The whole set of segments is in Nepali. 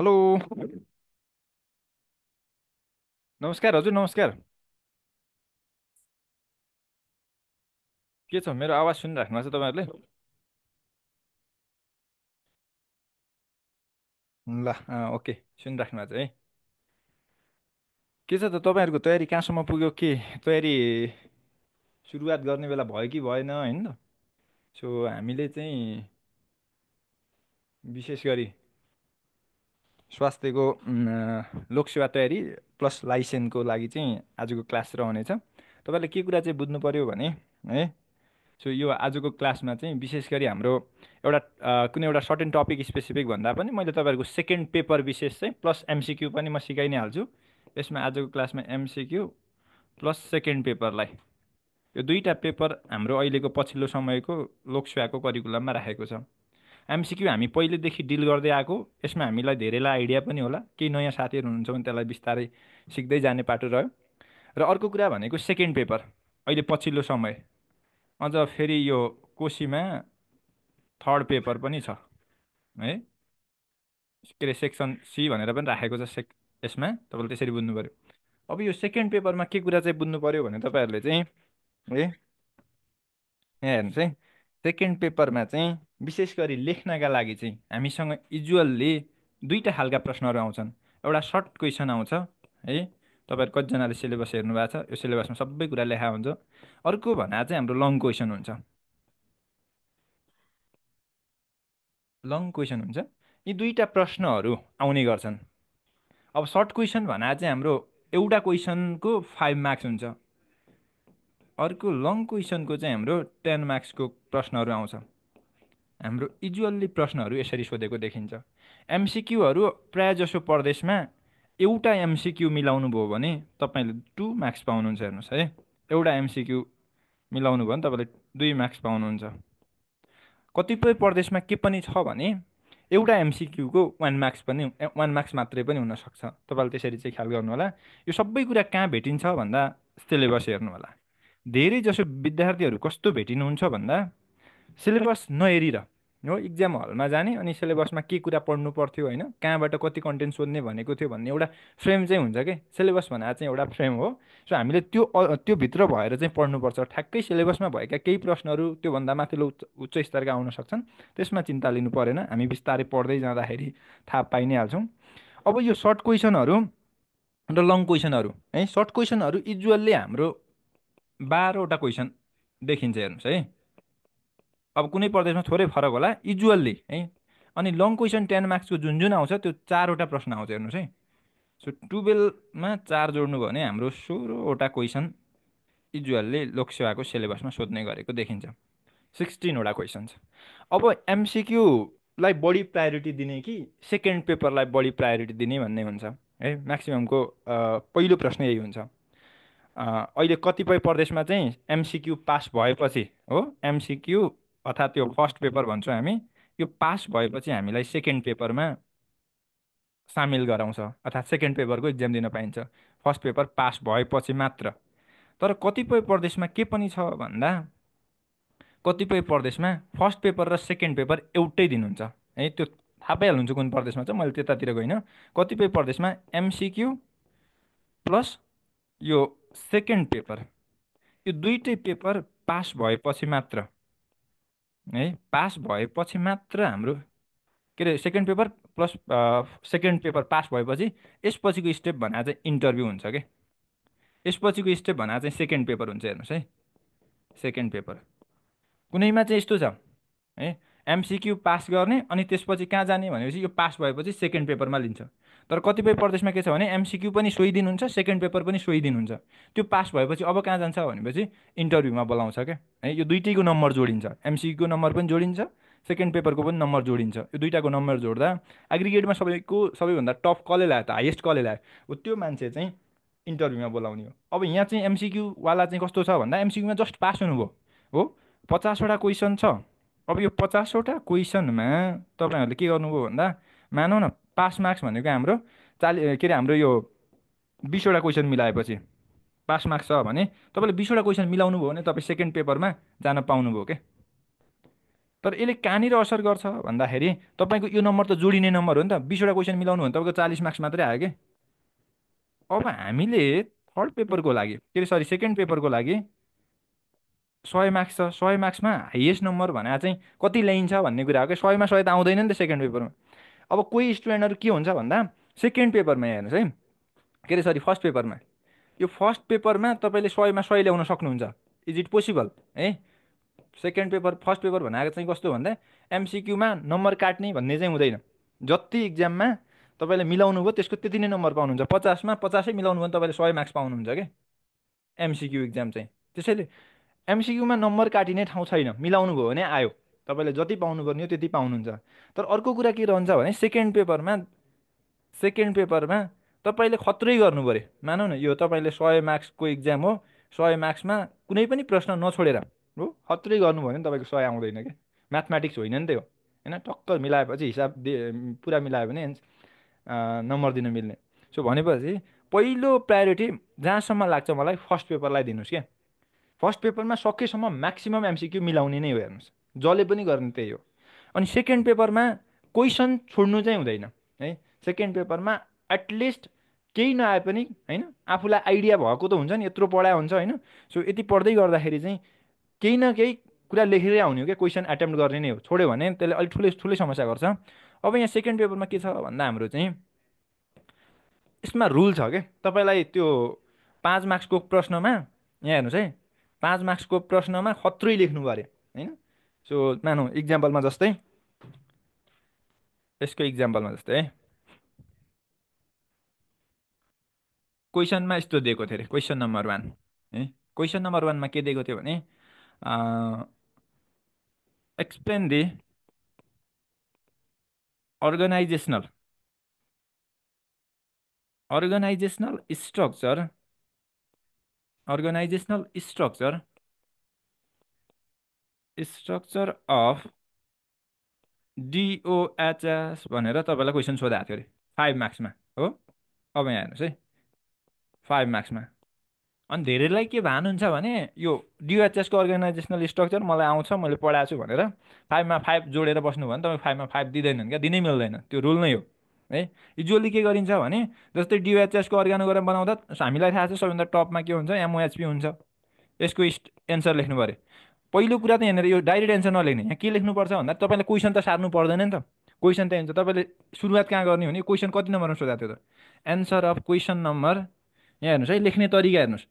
हेलो। नमस्कार हजुर, नमस्कार। के छ, मेरो आवाज सुनिराख्नु भएको छ तपाईँहरूले? ल ओके, सुनिराख्नु भएको छ है। के छ त तपाईँहरूको तयारी कहाँसम्म पुग्यो? के तयारी सुरुवात गर्ने बेला भयो कि भएन होइन त? सो हामीले चाहिँ विशेष गरी स्वास्थ्यको लोकसेवा तयारी प्लस लाइसेन्सको लागि चाहिँ आजको क्लास रहनेछ। तपाईँले के कुरा चाहिँ बुझ्नु पर्यो भने है, सो यो आजको क्लासमा चाहिँ विशेष गरी हाम्रो एउटा कुनै एउटा सर्टेन टपिक स्पेसिफिक भन्दा पनि मैले तपाईँहरूको सेकेन्ड पेपर विशेष चाहिँ प्लस एमसिक्यू पनि म सिकाइ नै हाल्छु। यसमा आजको क्लासमा एमसिक्यू प्लस सेकेन्ड पेपरलाई यो दुईवटा पेपर हाम्रो अहिलेको पछिल्लो समयको लोकसेवाको करिकुलममा राखेको छ। एमसिक्यू हामी पहिलेदेखि डिल गर्दै आएको, यसमा हामीलाई धेरैलाई आइडिया पनि होला। केही नयाँ साथीहरू हुनुहुन्छ भने त्यसलाई बिस्तारै सिक्दै जाने पाटो रह्यो। र अर्को कुरा भनेको सेकेन्ड पेपर अहिले पछिल्लो समय अझ फेरि यो कोसीमा थर्ड पेपर पनि छ है। के अरे सेक्सन सी भनेर पनि राखेको छ यसमा तपाईँले त्यसरी बुझ्नु पऱ्यो। अब यो सेकेन्ड पेपरमा के कुरा चाहिँ बुझ्नु पऱ्यो भने तपाईँहरूले चाहिँ है, यहाँ हेर्नुहोस् है। सेकेन्ड पेपरमा चाहिँ विशेष गरी लेख्नका लागि चाहिँ हामीसँग युजुअल्ली दुईवटा खालका प्रश्नहरू आउँछन्। एउटा सर्ट क्वेसन आउँछ है, तपाईँहरू कतिजनाले सिलेबस हेर्नु भएको छ, यो सिलेबसमा सबै कुरा लेखा हुन्छ। अर्को भन्दा चाहिँ हाम्रो लङ क्वेसन हुन्छ। लङ क्वेसन हुन्छ, यी दुईवटा प्रश्नहरू आउने गर्छन्। अब सर्ट क्वेसन भन्दा चाहिँ हाम्रो एउटा क्वेसनको 5 मार्क्स हुन्छ। अर्को लङ क्वेसनको चाहिँ हाम्रो 10 मार्क्सको प्रश्नहरू आउँछ। हाम्रो युजुअल्ली प्रश्नहरू यसरी सोधेको देखिन्छ। एमसिक्यूहरू प्रायःजसो प्रदेशमा एउटा एमसिक्यू मिलाउनु भयो भने तपाईँले 2 मार्क्स पाउनुहुन्छ। हेर्नुहोस् है, एउटा एमसिक्यू मिलाउनु भयो भने तपाईँले 2 मार्क्स पाउनुहुन्छ। कतिपय प्रदेशमा के पनि छ भने एउटा एमसिक्यूको 1 मार्क्स पनि 1 मार्क्स मात्रै पनि हुनसक्छ। तपाईँले त्यसरी चाहिँ ख्याल गर्नु होला। यो सबै कुरा कहाँ भेटिन्छ भन्दा सिलेबस हेर्नु होला। धेरै जसो विद्यार्थीहरू कस्तो भेटिनुहुन्छ भन्दा सिलेबस नहेरेर हो इक्जाम हलमा जाने अनि सिलेबसमा के कुरा पढ्नु पर्थ्यो होइन, कहाँबाट कति कन्टेन्ट सोध्ने भनेको थियो भन्ने एउटा फ्रेम चाहिँ हुन्छ कि। सिलेबस भनेर चाहिँ एउटा फ्रेम हो। सो हामीले त्यो भित्र भएर चाहिँ पढ्नुपर्छ। ठ्याक्कै सिलेबसमा भएका केही प्रश्नहरू त्योभन्दा माथिल्लो उच्च स्तरका आउन सक्छन्, त्यसमा चिन्ता लिनु परेन। हामी बिस्तारै पढ्दै जाँदाखेरि थाहा पाइ नै हाल्छौँ। अब यो सर्ट क्वेसनहरू र लङ क्वेसनहरू है, सर्ट क्वेसनहरू युजुअल्ली हाम्रो 12वटा क्वेसन देखिन्छ। हेर्नुहोस् है, अब कुनै प्रदेशमा थोरै फरक होला युजुअल्ली है। अनि लङ क्वेसन 10 मार्क्सको जुन जुन आउँछ त्यो 4वटा प्रश्न आउँछ। हेर्नुहोस् है, सो 12मा 4 जोड्नु भयो भने हाम्रो 16वटा क्वेसन युजुअल्ली लोकसेवाको सिलेबसमा सोध्ने गरेको देखिन्छ। 16वटा क्वेसन छ। अब एमसिक्यूलाई बढी प्रायोरिटी दिने कि सेकेन्ड पेपरलाई बढी प्रायोरिटी दिने भन्ने हुन्छ है। म्याक्सिममको पहिलो प्रश्न यही हुन्छ। अहिले कतिपय प्रदेशमा चाहिँ एमसिक्यू पास भएपछि हो, एमसिक्यू अर्थात् त्यो फर्स्ट पेपर भन्छौँ हामी, यो पास भएपछि हामीलाई सेकेन्ड पेपरमा सामेल गराउँछ अर्थात् सेकेन्ड पेपरको इक्जाम दिन पाइन्छ, फर्स्ट पेपर पास भएपछि मात्र। तर कतिपय प्रदेशमा के पनि छ भन्दा कतिपय प्रदेशमा फर्स्ट पेपर र सेकेन्ड पेपर एउटै दिनुहुन्छ है। त्यो थाहा पाइहाल्नुहुन्छ कुन प्रदेशमा छ, मैले त्यतातिर गइनँ। कतिपय प्रदेशमा एमसिक्यू प्लस यो सेकेन्ड पेपर, यो दुइटै पेपर पास भएपछि मात्र है, पास भएपछि मात्र हाम्रो के अरे second paper plus second paper pass भएपछि यसपछिको स्टेप भनेर चाहिँ इन्टरभ्यू हुन्छ कि। यसपछिको स्टेप भनेर चाहिँ सेकेन्ड पेपर हुन्छ। हेर्नुहोस् है, सेकेन्ड पेपर कुनैमा चाहिँ यस्तो छ है, एमसिक्यू पास गर्ने अनि त्यसपछि कहाँ जाने भनेपछि यो पास भएपछि सेकेन्ड पेपरमा लिन्छ। तर कतिपय प्रदेशमा के छ भने एमसिक्यू पनि सोही दिनुहुन्छ, सेकेन्ड पेपर पनि सोही दिनुहुन्छ। त्यो पास भएपछि अब कहाँ जान्छ भनेपछि इन्टरभ्यूमा बोलाउँछ क्या है। यो दुइटैको नम्बर जोडिन्छ, एमसिक्यूको नम्बर पनि जोडिन्छ, सेकेन्ड पेपरको पनि नम्बर जोडिन्छ। यो दुइटाको नम्बर जोड्दा एग्रिगेटमा सबैभन्दा टप कसले ल्यायो त, हाइएस्ट कसले ल्यायो हो, त्यो मान्छे चाहिँ इन्टरभ्यूमा बोलाउने हो। अब यहाँ चाहिँ एमसिक्यूवाला चाहिँ कस्तो छ भन्दा एमसिक्यूमा जस्ट पास हुनुभयो हो, 50वटा क्वेसन छ। अब यो 50वटा क्वेसनमा तपाईँहरूले के गर्नुभयो भन्दा मानौँ न पास मार्क्स भनेको हाम्रो के अरे हाम्रो यो 20वटा क्वेसन मिलाएपछि पास मार्क्स छ भने तपाईँले 20वटा क्वेसन मिलाउनु भयो भने तपाईँ सेकेन्ड पेपरमा जान पाउनुभयो क्या। तर यसले कहाँनिर असर गर्छ भन्दाखेरि तपाईँको यो नम्बर त जोडिने नम्बर हो नि त, 20वटा क्वेसन मिलाउनु भने तपाईँको 40 मार्क्स मात्रै आयो कि। अब हामीले थर्ड पेपरको लागि, के अरे सरी सेकेन्ड पेपरको लागि 100 मार्क्स छ, 100 मार्क्समा हाइएस्ट नम्बर भनेर चाहिँ कति ल्याइन्छ भन्ने कुरा हो कि। 100मा 100 त आउँदैन नि त सेकेन्ड पेपरमा। अब कोही स्टुडेन्टहरू के हुन्छ भन्दा सेकेन्ड पेपरमा हेर्नुहोस् है, के अरे सरी फर्स्ट पेपरमा, यो फर्स्ट पेपरमा तपाईँले 100मा 100 ल्याउन सक्नुहुन्छ, इज इट पोसिबल है। सेकेन्ड पेपर फर्स्ट पेपर भनेको चाहिँ कस्तो भन्दा एमसिक्यूमा नम्बर काट्ने भन्ने चाहिँ हुँदैन। जति इक्जाममा तपाईँले मिलाउनु भयो त्यसको त्यति नै नम्बर पाउनुहुन्छ। 50मा 50 मिलाउनु भयो भने तपाईँले 100 मार्क्स पाउनुहुन्छ क्या एमसिक्यू इक्जाम चाहिँ। त्यसैले एमसिक्यूमा नम्बर काटिने ठाउँ छैन, मिलाउनु भयो भने आयो, तपाईँले जति पाउनुपर्ने हो त्यति पाउनुहुन्छ। तर अर्को कुरा के रहन्छ भने सेकेन्ड पेपरमा तपाईँले खत्रै गर्नु पऱ्यो। मानौँ न यो तपाईँले 100 मार्क्सको इक्जाम हो, 100 मार्क्समा कुनै पनि प्रश्न नछोडेर हो खत्रै गर्नुभयो भने तपाईँको 100 आउँदैन क्या। म्याथमेटिक्स होइन नि त यो होइन, टक्क मिलाएपछि हिसाब पुरा मिलायो भने नम्बर दिन मिल्ने। सो भनेपछि पहिलो प्रायोरिटी जहाँसम्म लाग्छ मलाई फर्स्ट पेपरलाई दिनुहोस् क्या। फर्स्ट पेपरमा सकेसम्म म्याक्सिमम् एमसिक्यू मिलाउने नै हो हेर्नुहोस्, जसले पनि गर्ने त्यही हो। अनि सेकेन्ड पेपरमा क्वेसन छोड्नु चाहिँ हुँदैन है। सेकेन्ड पेपरमा एटलिस्ट केही नआए पनि होइन, आफूलाई आइडिया भएको त हुन्छ नि, यत्रो पढाइ हुन्छ होइन। सो यति पढ्दै गर्दाखेरि चाहिँ केही न केही कुरा लेखेरै आउने हो क्या, क्वेसन एटेम्प्ट गर्ने नै हो। छोड्यो भने त्यसले अलिक ठुलै ठुलै समस्या गर्छ। अब यहाँ सेकेन्ड पेपरमा के छ भन्दा हाम्रो चाहिँ यसमा रुल छ क्या। तपाईँलाई त्यो 5 मार्क्सको प्रश्नमा यहाँ हेर्नुहोस् है, 5 मार्क्सको प्रश्नमा खत्रै लेख्नु पऱ्यो होइन। सो मानौँ इक्जाम्पलमा जस्तै, यसको इक्जाम्पलमा जस्तै है, क्वेसनमा यस्तो दिएको थियो अरे क्वेसन नम्बर 1 है। क्वेसन नम्बर 1मा के दिएको थियो भने explain the organisational organisational structure organisational structure of DOHS भनेर तपाईँलाई क्वेसन सोधाएको थियो अरे 5 मार्क्समा हो। अब यहाँ हेर्नुहोस् है, 5 मार्क्समा। अनि धेरैलाई के भानुहुन्छ भने यो डिओएचएसको अर्गनाइजेसनल स्ट्रक्चर मलाई आउँछ, मैले पढाएको छु भनेर 5मा 5 जोडेर बस्नु भने तपाईँ 5मा 5 दिँदैनन् क्या, दिनै मिल्दैन, त्यो रुल नै हो है। युजुअली के गरिन्छ भने जस्तै डिओएचएसको अर्गानोग्राम बनाउँदा हामीलाई थाहा छ सबैभन्दा टपमा के हुन्छ, एमओएचपी हुन्छ। यसको एन्सर लेख्नु पऱ्यो। पहिलो कुरा त यहाँनिर यो डाइरेक्ट एन्सर नलेख्ने, यहाँ के लेख्नुपर्छ भन्दा तपाईँले क्वेसन त सार्नु पर्दैन नि त। क्वेसन त हुन्छ, तपाईँले सुरुवात कहाँ गर्ने भने क्वेसन कति नम्बरमा सोधाएको थियो त, एन्सर अफ क्वेसन नम्बर, यहाँ हेर्नुहोस् है, लेख्ने तरिका हेर्नुहोस्।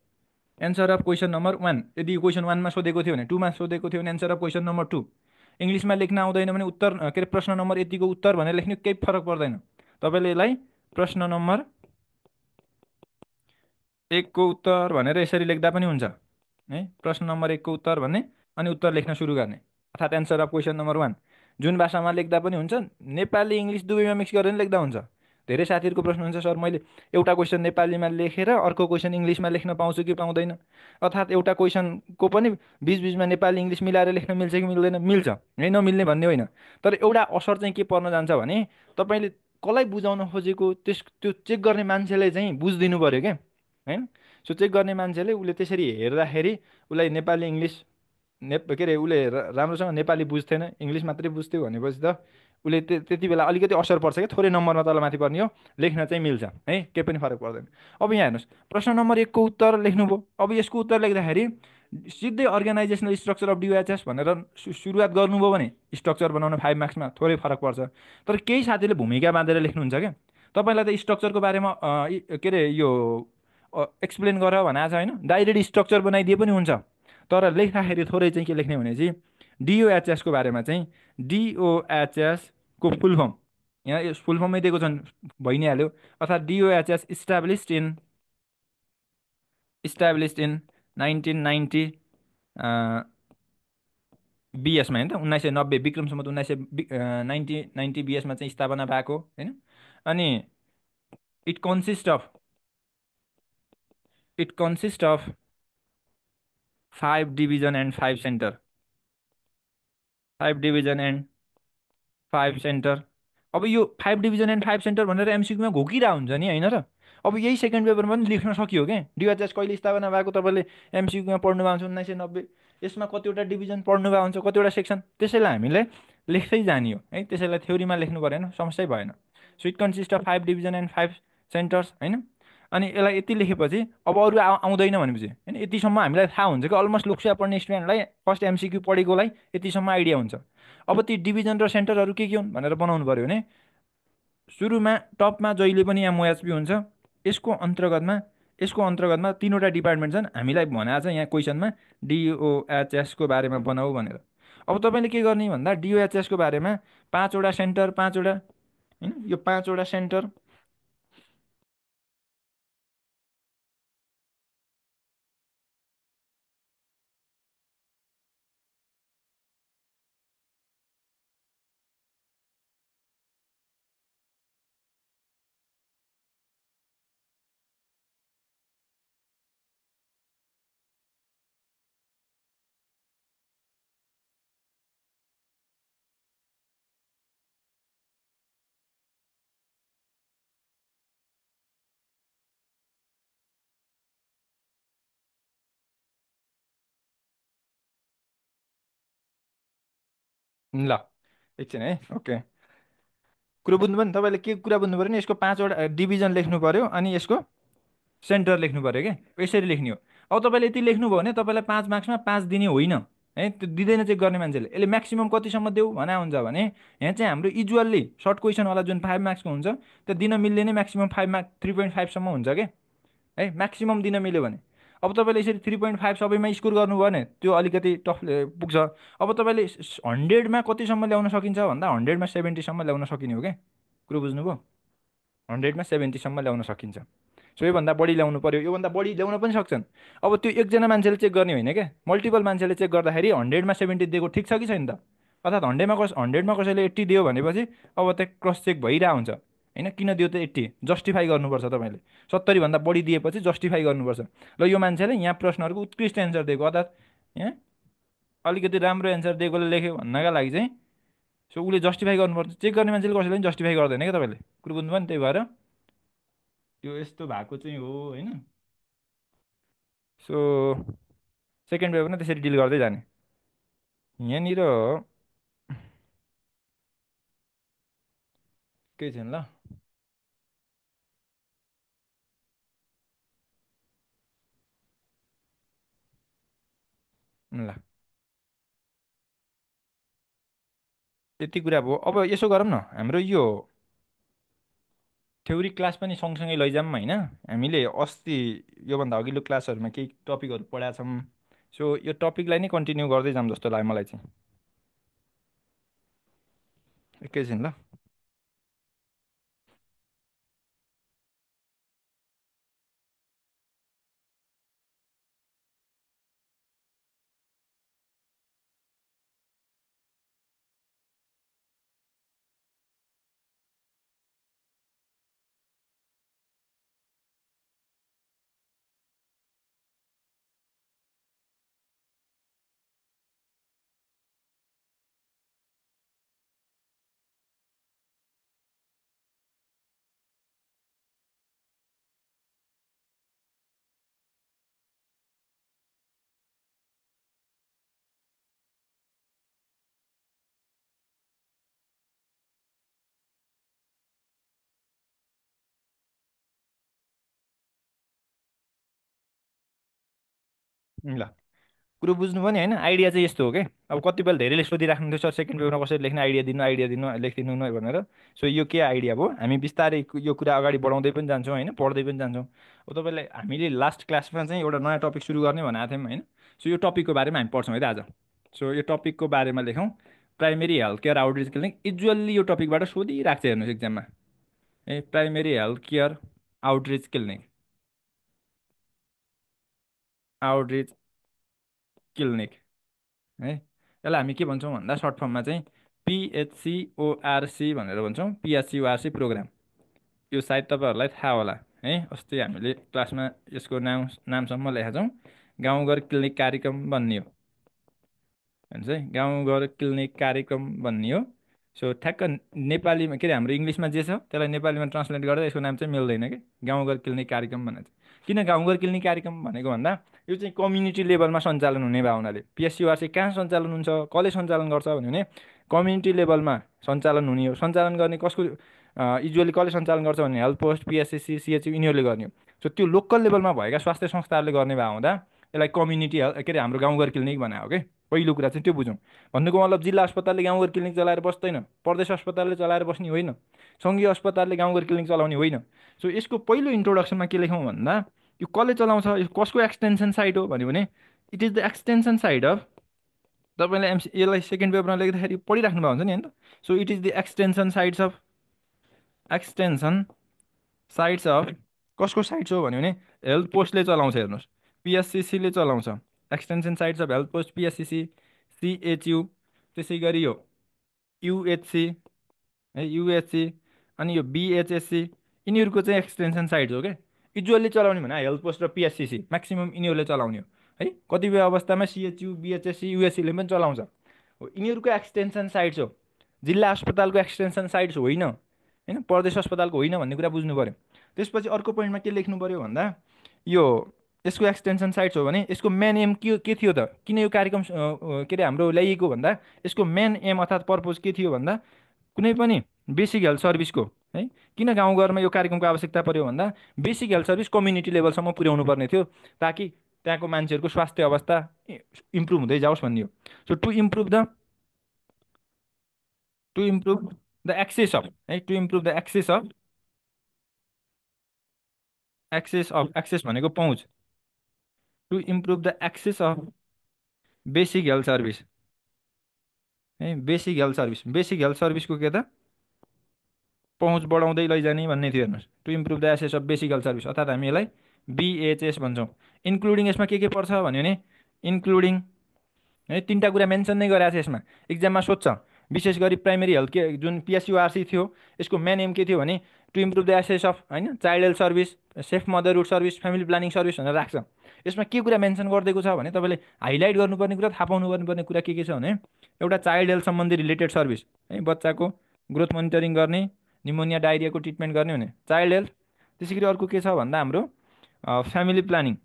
एन्सर अफ क्वेसन नम्बर 1, यदि क्वेसन 1मा सोधेको थियो भने 2मा सोधेको थियो भने एन्सर अफ क्वेसन नम्बर 2। इङ्ग्लिसमा लेख्न आउँदैन भने उत्तर के अरे प्रश्न नम्बर यतिको उत्तर भनेर लेख्ने केही फरक पर्दैन। तपाईँले यसलाई प्रश्न नम्बर 1को उत्तर भनेर यसरी लेख्दा पनि हुन्छ है। प्रश्न नम्बर 1को उत्तर भन्ने अनि उत्तर लेख्न सुरु गर्ने, अर्थात् एन्सर अफ क्वेसन नम्बर 1। जुन भाषामा लेख्दा पनि हुन्छ, नेपाली इङ्ग्लिस दुवैमा मिक्स गरेर लेख्दा हुन्छ। धेरै साथीहरूको प्रश्न हुन्छ सर मैले एउटा क्वेसन नेपालीमा लेखेर अर्को क्वेसन इङ्ग्लिसमा लेख्न पाउँछु कि पाउँदैन, अर्थात् एउटा क्वेसनको पनि बिचबिचमा नेपाली इङ्ग्लिस मिलाएर लेख्न मिल्छ कि मिल्दैन, मिल्छ है, नमिल्ने भन्ने होइन। तर एउटा असर चाहिँ के पर्न जान्छ भने तपाईँले कसलाई बुझाउन खोजेको त्यो चेक गर्ने मान्छेले चाहिँ बुझिदिनु पऱ्यो क्या होइन। सो चेक गर्ने मान्छेले उसले त्यसरी हेर्दाखेरि उसलाई नेपाली इङ्ग्लिस के अरे उसले राम्रोसँग नेपाली बुझ्थेन, इङ्ग्लिस मात्रै बुझ्थ्यो भनेपछि त उसले त्यति बेला अलिकति असर पर्छ क्या, थोरै नम्बरमा तलमाथि पर्ने हो, लेख्न चाहिँ मिल्छ है, केही पनि फरक पर्दैन। अब यहाँ हेर्नुहोस्, प्रश्न नम्बर 1को उत्तर लेख्नुभयो। अब यसको उत्तर लेख्दाखेरि सिधै अर्गनाइजेसनल स्ट्रक्चर अफ डिओएचएस भनेर सुरुवात गर्नुभयो भने स्ट्रक्चर बनाउन 5 मार्क्समा थोरै फरक पर्छ। तर केही साथीले भूमिका बाँधेर लेख्नुहुन्छ क्या। तपाईँलाई त स्ट्रक्चरको बारेमा के अरे यो एक्सप्लेन गर भनेको छ होइन, डाइरेक्ट स्ट्रक्चर बनाइदिए पनि हुन्छ। तर लेख्दाखेरि थोरै चाहिँ के लेख्ने भने चाहिँ डिओएचएसको बारेमा चाहिँ डिओएचएसको फुल फर्म, यहाँ यस फुल फर्ममै दिएको छन्, भइ नै हाल्यो। अर्थात् डिओएचएस इस्टाब्लिस्ड इन 1990 बिएसमा होइन त, 1990 विक्रम सम्वत 1990 बिएसमा चाहिँ स्थापना भएको होइन। अनि it consist of 5 division and 5 centre, 5 division and 5 centre. अब यो 5 डिभिजन एन्ड 5 सेन्टर भनेर एमसिक्यूमा घोकिरहेको हुन्छ नि होइन र। अब यही सेकेन्ड पेपरमा पनि लेख्न सकियो क्या, डिओएचएस कहिले स्थापना भएको तपाईँले एमसिक्यूमा पढ्नु भएको छ 1990 यसमा कतिवटा डिभिजन पढ्नु भएको हुन्छ, कतिवटा सेक्सन, त्यसैलाई हामीले लेख्दै जाने हो है। त्यसैलाई थ्योरीमा लेख्नु परेन, समस्या भएन। So it consist of 5 division and 5 centres होइन। अनि यसलाई यति लेखेपछि अब अरू आउँदैन भनेपछि होइन, यतिसम्म हामीलाई थाहा हुन्छ कि अलमोस्ट लोकसेवा पढ्ने स्टुडेन्टलाई फर्स्ट एमसिक्यू पढेकोलाई यतिसम्म आइडिया हुन्छ। अब ती डिभिजन र सेन्टरहरू के हुन् भनेर बनाउनु पऱ्यो भने सुरुमा टपमा जहिले पनि यहाँ मोएचपी हुन्छ। यसको अन्तर्गतमा यसको अन्तर्गतमा तिनवटा डिपार्टमेन्ट छन्, हामीलाई भनेको छ यहाँ क्वेसनमा डिओएचएसको बारेमा बनाऊ भनेर। अब तपाईँले के गर्ने भन्दा डिओएचएसको बारेमा पाँचवटा सेन्टर, पाँचवटा होइन, यो पाँचवटा सेन्टर ल एकछिन है, ओके। कुरो बुझ्नु भयो नि तपाईँले, के कुरा बुझ्नु पऱ्यो नि, यसको पाँचवटा डिभिजन लेख्नु पऱ्यो अनि यसको सेन्टर लेख्नु पऱ्यो क्या, यसरी लेख्ने हो। अब तपाईँले यति लेख्नुभयो भने तपाईँलाई 5 मार्क्समा 5 दिने होइन है, त्यो दिँदैन चेक गर्ने मान्छेले। यसले म्याक्सिमम् कतिसम्म देऊ भने हुन्छ भने यहाँ चाहिँ हाम्रो युजुअल्ली सर्ट क्वेसनवाला जुन 5 मार्क्सको हुन्छ त्यो दिन मिल्ने नै म्याक्सिमम् 5 मार्क 3.5सम्म हुन्छ क्या है, म्याक्सिमम् दिन मिल्यो भने। अब तपाईँले यसरी 3.5 सबैमा स्कोर गर्नुभयो भने त्यो अलिकति टफ पुग्छ। अब तपाईँले 100मा कतिसम्म ल्याउन सकिन्छ भन्दा 100मा 70सम्म ल्याउन सकिने हो क्या। कुरो बुझ्नुभयो? 100मा 70सम्म ल्याउन सकिन्छ। सो योभन्दा बढी ल्याउनु पऱ्यो, योभन्दा बढी ल्याउन पनि सक्छन्। अब त्यो एकजना मान्छेले चेक गर्ने होइन क्या, मल्टिपल मान्छेले चेक गर्दाखेरि 100मा 70 दिएको ठिक छ कि छैन त। अर्थात् 100मा कसैले 80 दियो भनेपछि अब त्यो क्रस चेक भइरहेको हुन्छ होइन, किन दियो त 80 जस्टिफाई गर्नुपर्छ तपाईँले। 70भन्दा बढी दिएपछि जस्टिफाई गर्नुपर्छ। ल यो मान्छेले यहाँ प्रश्नहरूको उत्कृष्ट एन्सर दिएको, अर्थात् यहाँ अलिकति राम्रो एन्सर दिएकोले लेख्यो भन्नका लागि चाहिँ सो उसले जस्टिफाई गर्नुपर्छ। चेक गर्ने मान्छेले कसैले पनि जस्टिफाई गर्दैन क्या तपाईँले। कुरो बुझ्नुभयो नि? त्यही भएर यो यस्तो भएको चाहिँ हो होइन। सो सेकेन्ड वेभ पनि त्यसरी डिल गर्दै जाने। यहाँनिर केही छैन ल। ल त्यति कुरा भयो। अब यसो गरौँ न, हाम्रो यो थ्योरी क्लास पनि सँगसँगै लैजाऊँ होइन। हामीले अस्ति योभन्दा अघिल्लो क्लासहरूमा केही टपिकहरू पढाएको छौँ। सो यो टपिकलाई नै कन्टिन्यू गर्दै जाऊँ जस्तो लाग्यो मलाई चाहिँ। एकैछिन ल। ल कुरो बुझ्नुभयो नि होइन। आइडिया चाहिँ यस्तो हो कि अब कतिपय धेरैले सोधिराख्नु थियो, सर सेकेन्ड पेपरमा कसरी लेख्ने, आइडिया दिनु लेखिदिनु न भनेर। सो यो के आइडिया भयो, हामी बिस्तारै यो कुरा अगाडि बढाउँदै पनि जान्छौँ होइन, पढ्दै पनि जान्छौँ। अब तपाईँलाई हामीले लास्ट क्लासमा चाहिँ एउटा नयाँ टपिक सुरु गर्ने भनेको थियौँ होइन। सो यो टपिकको बारेमा हामी पढ्छौँ है त आज। सो यो टपिकको बारेमा लेखौँ, primary health care outreach clinic. Usually यो टपिकबाट सोधिरहेको छ हेर्नुहोस् एक्जाममा, A primary health care outreach clinic, outreach clinic है। यसलाई हामी के भन्छौँ भन्दा सर्ट फर्ममा चाहिँ पिएचसिओआरसी भनेर भन्छौँ, पिएचसिओआरसी प्रोग्राम। यो सायद तपाईँहरूलाई थाहा होला है, अस्ति हामीले क्लासमा यसको नामसम्म लेखेका छौँ। गाउँघर क्लिनिक कार्यक्रम भन्ने हो भन्छ है, गाउँघर क्लिनिक कार्यक्रम भन्ने हो। सो ठ्याक्क नेपालीमा के अरे हाम्रो इङ्ग्लिसमा जे छ त्यसलाई नेपालीमा ट्रान्सलेट गर्दा यसको नाम चाहिँ मिल्दैन कि गाउँघर क्लिनिक कार्यक्रम भनेर चाहिँ। किन गाउँघर क्लिनिक कार्यक्रम भनेको भन्दा यो चाहिँ कम्युनिटी लेभलमा सञ्चालन हुने भए हुनाले पिएसयुआर चाहिँ कहाँ सञ्चालन हुन्छ, कसले सञ्चालन गर्छ भन्यो भने कम्युनिटी लेभलमा सञ्चालन हुने हो। सञ्चालन गर्ने कसको युजुअली कसले सञ्चालन गर्छ भने हेल्थ पोस्ट, पिएसएससी, सिएचयू यिनीहरूले गर्ने हो। सो त्यो लोकल लेभलमा भएका स्वास्थ्य संस्थाहरूले गर्ने भए हुँदा यसलाई कम्युनिटी के अरे हाम्रो गाउँघर क्लिनिक बनायो कि पहिलो कुरा चाहिँ त्यो बुझौँ। भन्नुको मतलब जिल्ला अस्पतालले गाउँघर क्लिनिक चलाएर बस्दैन, प्रदेश अस्पतालले चलाएर बस्ने होइन, सङ्घीय अस्पतालले गाउँघर क्लिनिक चलाउने होइन। सो यसको पहिलो इन्ट्रोडक्सनमा के लेखौँ भन्दा यो कसले चलाउँछ, यो कसको एक्सटेन्सन साइट हो भन्यो भने it is the extension site of, तपाईँले यसलाई सेकेन्ड पेपरमा लेख्दाखेरि पढिराख्नु भएको हुन्छ नि होइन त। So it is the extension sites of, extension sites of कसको साइट्स हो भन्यो भने हेल्थ पोस्टले चलाउँछ। हेर्नुहोस्, पिएससिसीले चलाउँछ extension sites of health post, PHCC, CHU, त्यसै गरी यो युएचसी है, युएचसी, अनि यो बिएचएससी, यिनीहरूको चाहिँ एक्सटेन्सन साइट्स हो क्या। युजुअली चलाउने भने हेल्थ पोस्ट र पिएससिसी म्याक्सिमम् यिनीहरूले चलाउने हो है। कतिपय अवस्थामा सिएचयू, बिएचएससी, युएससीले पनि चलाउँछ हो। यिनीहरूको एक्सटेन्सन साइट्स हो, जिल्ला अस्पतालको एक्सटेन्सन साइट्स होइन, होइन प्रदेश अस्पतालको होइन भन्ने कुरा बुझ्नु पऱ्यो। त्यसपछि अर्को पोइन्टमा के लेख्नु पऱ्यो भन्दा यो यसको एक्सटेन्सन साइट्स हो भने यसको मेन एम के थियो त, किन यो कार्यक्रम के अरे हाम्रो ल्याइएको भन्दा यसको मेन एम अर्थात् पर्पोज के थियो भन्दा कुनै पनि बेसिक हेल्थ सर्भिसको है, किन गाउँघरमा यो कार्यक्रमको आवश्यकता पऱ्यो भन्दा बेसिक हेल्थ सर्भिस कम्युनिटी लेभलसम्म पुर्याउनु पर्ने थियो ताकि त्यहाँको मान्छेहरूको स्वास्थ्य अवस्था इम्प्रुभ हुँदै जाओस् भन्ने हो। So to improve the access of है, to improve the access of, access भनेको पहुँच, to improve the access of basic health service है, बेसिक हेल्थ सर्भिसको के त पहुँच बढाउँदै लैजाने भन्ने थियो। हेर्नुहोस्, to improve the access of basic health service अर्थात् हामी यसलाई बिएचएस भन्छौँ। इन्क्लुडिङ यसमा के पर्छ भन्यो भने इन्क्लुडिङ है, तिनवटा कुरा मेन्सन नै गरेको छ यसमा, इक्जाममा सोध्छ। विशेष गरी प्राइमेरी हेल्थ के जुन पिएसयुआरसी थियो यसको मेन एम के थियो भने to improve the access of होइन child health service, safe motherhood service, family planning service भनेर राख्छ। यसमा के कुरा मेन्सन गरिदिएको छ भने तपाईँले हाइलाइट गर्नुपर्ने कुरा, थाहा पाउनु पर्ने कुरा के छ भने एउटा चाइल्ड हेल्थ सम्बन्धी रिलेटेड सर्भिस है, बच्चाको ग्रोथ मोनिटरिङ गर्ने, निमोनिया डायरियाको ट्रिटमेन्ट गर्ने भने चाइल्ड हेल्थ। त्यसै गरी अर्को के छ भन्दा हाम्रो फ्यामिली प्लानिङ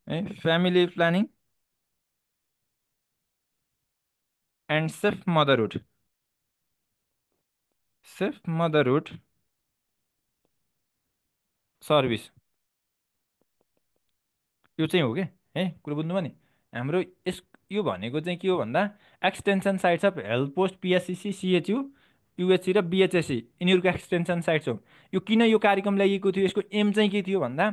है, family planning and safe motherhood service, यो चाहिँ हो कि है, कुरो बुझ्नुभयो नि हाम्रो यस। यो भनेको चाहिँ के हो भन्दा extension sites of health post, PHCC, CHU, UHC र बिएचएससी यिनीहरूको एक्सटेन्सन साइट्स हो। यो किन यो कार्यक्रम ल्याइएको थियो, यसको एम चाहिँ के थियो भन्दा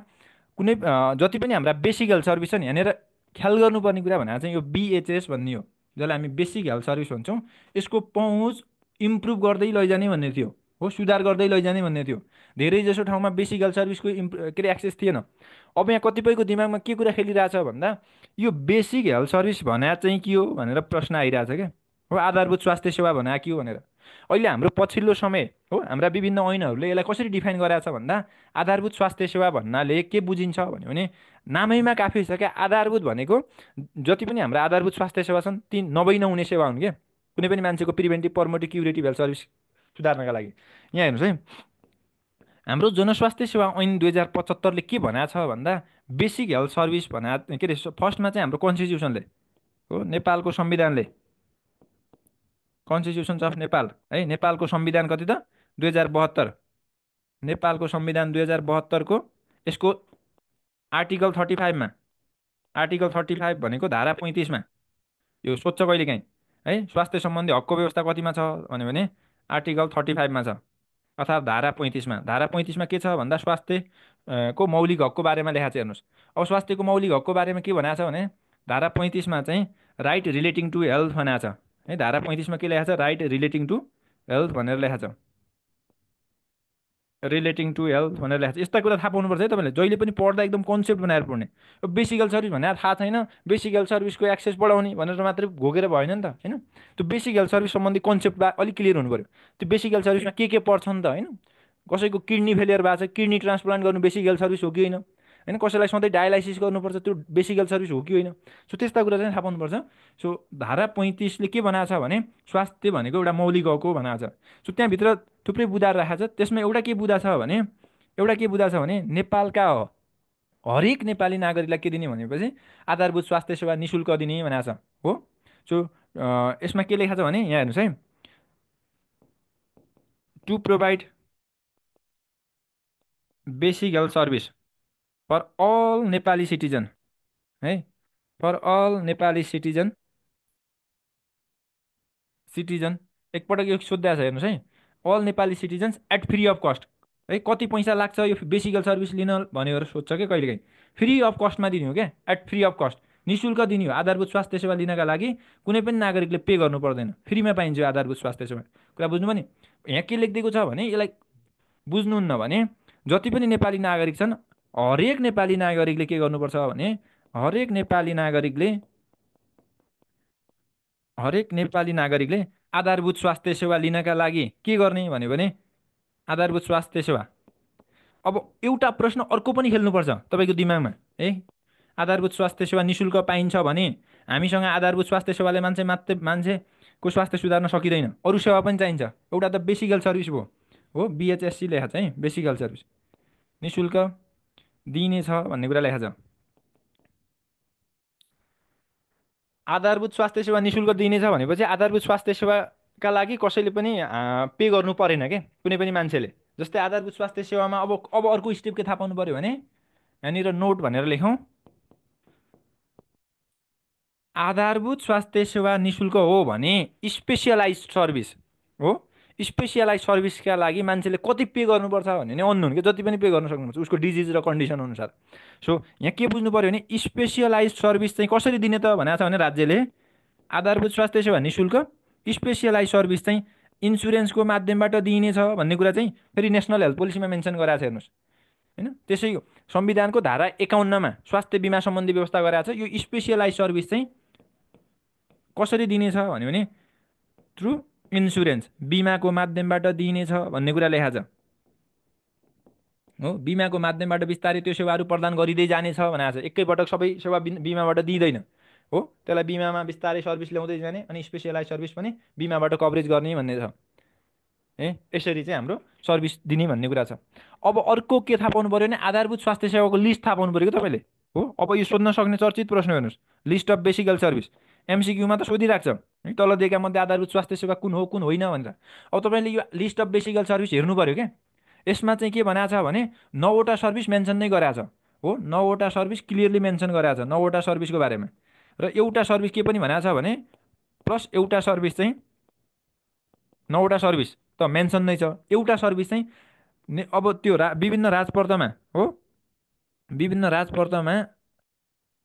कुनै जति पनि हाम्रा बेसिक हेल्थ सर्भिस छ नि यहाँनिर ख्याल गर्नुपर्ने कुरा भनेर चाहिँ यो बिएचएस भन्ने हो, जसलाई हामी बेसिक हेल्थ सर्भिस भन्छौँ। यसको पहुँच इम्प्रुभ गर्दै लैजाने भन्ने थियो हो, सुधार गर्दै लैजाने भन्ने थियो। धेरै जसो ठाउँमा बेसिक हेल्थ सर्भिसको के अरे एक्सेस थिएन। अब यहाँ कतिपयको दिमागमा के कुरा खेलिरहेछ भन्दा यो बेसिक हेल्थ सर्भिस भने चाहिँ के हो भनेर प्रश्न आइरहेछ क्या हो, आधारभूत स्वास्थ्य सेवा भने के हो भनेर। अहिले हाम्रो पछिल्लो समय हो हाम्रा विभिन्न ऐनहरूले यसलाई कसरी डिफाइन गरेको छ भन्दा आधारभूत स्वास्थ्य सेवा भन्नाले के बुझिन्छ भन्यो भने नामैमा काफी छ क्या। आधारभूत भनेको जति पनि हाम्रा आधारभूत स्वास्थ्य सेवा छन् ती नभई नहुने सेवा हुन् क्या, कुनै पनि मान्छेको प्रिभेन्टिभ, पर्मोटिभ, क्युरेटिभ हेल्थ सर्भिस सुधार्नका लागि। यहाँ हेर्नुहोस् है, हाम्रो जनस्वास्थ्य सेवा ऐन 2075ले के भनेको छ भन्दा बेसिक हेल्थ सर्भिस भने के अरे फर्स्टमा चाहिँ हाम्रो कन्स्टिट्युसनले हो, नेपालको संविधानले, कन्स्टिट्युसन्स अफ नेपाल है, नेपालको संविधान कति त 2072, नेपालको संविधान 2072को यसको आर्टिकल 35मा, आर्टिकल 35 भनेको धारा 35मा यो सोध्छ कहिलेकाहीँ है, स्वास्थ्य सम्बन्धी हकको व्यवस्था कतिमा छ भन्यो भने आर्टिकल 35मा छ अर्थात् धारा 35मा। धारा 35मा के छ भन्दा स्वास्थ्य को मौलिक हकको बारेमा लेखा छ। हेर्नुहोस्, अब स्वास्थ्यको मौलिक हकको बारेमा के भनेको छ भने धारा 35मा चाहिँ राइट रिलेटिङ टु हेल्थ भनेको छ है। धारा 35मा के लेखा छ, राइट रिलेटिङ टु हेल्थ भनेर लेखा छ, रिलेटिङ टु हेल्थ भनेर लेखा छ। यस्ता कुरा थाहा पाउनुपर्छ है तपाईँले, जहिले पनि पढ्दा एकदम कन्सेप्ट बनाएर पढ्ने। बेसिक हेल्थ सर्भिस भनेर थाहा छैन, बेसिक हेल्थ सर्भिसको एक्सेस बढाउने भनेर मात्रै घोकेर भएन नि त होइन। त्यो बेसिक हेल्थ सर्भिस सम्बन्धी कन्सेप्ट अलिक क्लियर हुनु पऱ्यो। त्यो बेसिक हेल्थ सर्भिसमा के पर्छ नि त होइन। कसैको किडनी फेलियर भएको छ, किडनी ट्रान्सप्लान्ट गर्नु बेसिक हेल्थ सर्भिस हो कि होइन, होइन, कसैलाई सधैँ डायलाइसिस गर्नुपर्छ, त्यो बेसिकल सर्भिस हो कि होइन। सो त्यस्ता कुरा चाहिँ थाहा पाउनुपर्छ। सो धारा 35ले के बनाएको छ भने स्वास्थ्य भनेको एउटा मौलिक हक हो भनेको छ। सो त्यहाँभित्र थुप्रै बुँदाहरू राखेको छ। त्यसमा एउटा के बुँदा छ भने नेपालका हरेक नेपाली नागरिकलाई के दिने भनेपछि आधारभूत स्वास्थ्य सेवा निःशुल्क दिने भनेको छ हो। सो यसमा के लेखा छ भने यहाँ हेर्नुहोस् है, to provide basic health service for all Nepali citizen है, फर अल नेपाली सिटिजन एकपटक यो सोधिरहेको छ हेर्नुहोस् है, all Nepali citizens at free of cost है। कति पैसा लाग्छ यो बेसिकल सर्भिस लिन भनेर सोध्छ क्या कहिलेकाहीँ। फ्री अफ कस्टमा दिने हो क्या, एट फ्री अफ कस्ट, निःशुल्क दिने हो। आधारभूत स्वास्थ्य सेवा लिनका लागि कुनै पनि नागरिकले पे गर्नु पर्दैन, फ्रीमा पाइन्छ यो आधारभूत स्वास्थ्य सेवा। कुरा बुझ्नु भने यहाँ के लेखिदिएको छ भने यसलाई बुझ्नुहुन्न भने जति पनि नेपाली नागरिक छन् हरेक नेपाली नागरिकले के गर्नुपर्छ भने हरेक नेपाली नागरिकले आधारभूत स्वास्थ्य सेवा लिनका लागि के गर्ने भने आधारभूत स्वास्थ्य सेवा। अब एउटा प्रश्न अर्को पनि खेल्नुपर्छ तपाईँको दिमागमा है, आधारभूत स्वास्थ्य सेवा निःशुल्क पाइन्छ भने हामीसँग आधारभूत स्वास्थ्य सेवाले मान्छेको स्वास्थ्य सुधार्न सकिँदैन, अरू सेवा पनि चाहिन्छ। एउटा त बेसिकल सर्भिस भयो हो, बिएचएससी लेखा छ है, बेसिकल सर्भिस निःशुल्क दिइनेछ भन्ने कुरा लेखा छ। आधारभूत स्वास्थ्य सेवा निःशुल्क दिइनेछ भनेपछि आधारभूत स्वास्थ्य सेवाका लागि कसैले पनि पे गर्नु परेन के, कुनै पनि मान्छेले। जस्तै आधारभूत स्वास्थ्य सेवामा अब अर्को स्टेप के थाहा पाउनु पऱ्यो भने यहाँनिर नोट भनेर लेखौँ, आधारभूत स्वास्थ्य सेवा निःशुल्क हो भने स्पेसियलाइज सर्भिस हो, स्पेसियलाइज सर्भिसका लागि मान्छेले कति पे गर्नुपर्छ भन्ने नै अन्नहुन् कि जति पनि पे गर्न सक्नुहुन्छ उसको डिजिज र कन्डिसन अनुसार। सो यहाँ के बुझ्नु पऱ्यो भने स्पेसियलाइज सर्भिस चाहिँ कसरी दिने त भनेको छ भने राज्यले आधारभूत स्वास्थ्य सेवा निःशुल्क, स्पेसियलाइज सर्भिस चाहिँ इन्सुरेन्सको माध्यमबाट दिइनेछ भन्ने कुरा चाहिँ फेरि नेसनल हेल्थ पोलिसीमा मेन्सन गराएको छ हेर्नुहोस् होइन। त्यसै संविधानको धारा 51मा स्वास्थ्य बिमा सम्बन्धी व्यवस्था गराएको छ। यो स्पेसियलाइज सर्भिस चाहिँ कसरी दिनेछ भने थ्रु इन्सुरेन्स, बिमाको माध्यमबाट दिइनेछ भन्ने कुरा लेखा छ हो। बिमाको माध्यमबाट बिस्तारै त्यो सेवाहरू प्रदान गरिँदै जानेछ भनेको छ। एकैपटक सबै सेवा बिमाबाट दिँदैन हो, त्यसलाई बिमामा बिस्तारै सर्भिस ल्याउँदै जाने अनि स्पेसियलाइज सर्भिस पनि बिमाबाट कभरेज गर्ने भन्ने छ है। यसरी चाहिँ हाम्रो सर्भिस दिने भन्ने कुरा छ। अब अर्को के थाहा पाउनु पऱ्यो भने आधारभूत स्वास्थ्य सेवाको लिस्ट थाहा पाउनु पऱ्यो कि तपाईँले हो। अब यो सोध्न सक्ने चर्चित प्रश्न हेर्नुहोस्, लिस्ट अफ बेसिकल सर्भिस एमसिक्यूमा त सोधिरहेको छ है, तल दिएका मध्ये आधारभूत स्वास्थ्य सेवा कुन हो कुन होइन भनेर। अब तपाईँले यो लिस्ट अफ बेसिकल सर्भिस हेर्नु पऱ्यो क्या। यसमा चाहिँ के भनेको छ भने 9वटा सर्भिस मेन्सन नै गराएको छ हो, 9वटा सर्भिस क्लियरली मेन्सन गराएको छ 9वटा सर्भिसको बारेमा। र एउटा सर्भिस के पनि भनेको छ भने प्लस एउटा सर्भिस चाहिँ 9वटा सर्भिस त मेन्सन नै छ, एउटा सर्भिस चाहिँ अब त्यो विभिन्न राजपत्रमा हो, विभिन्न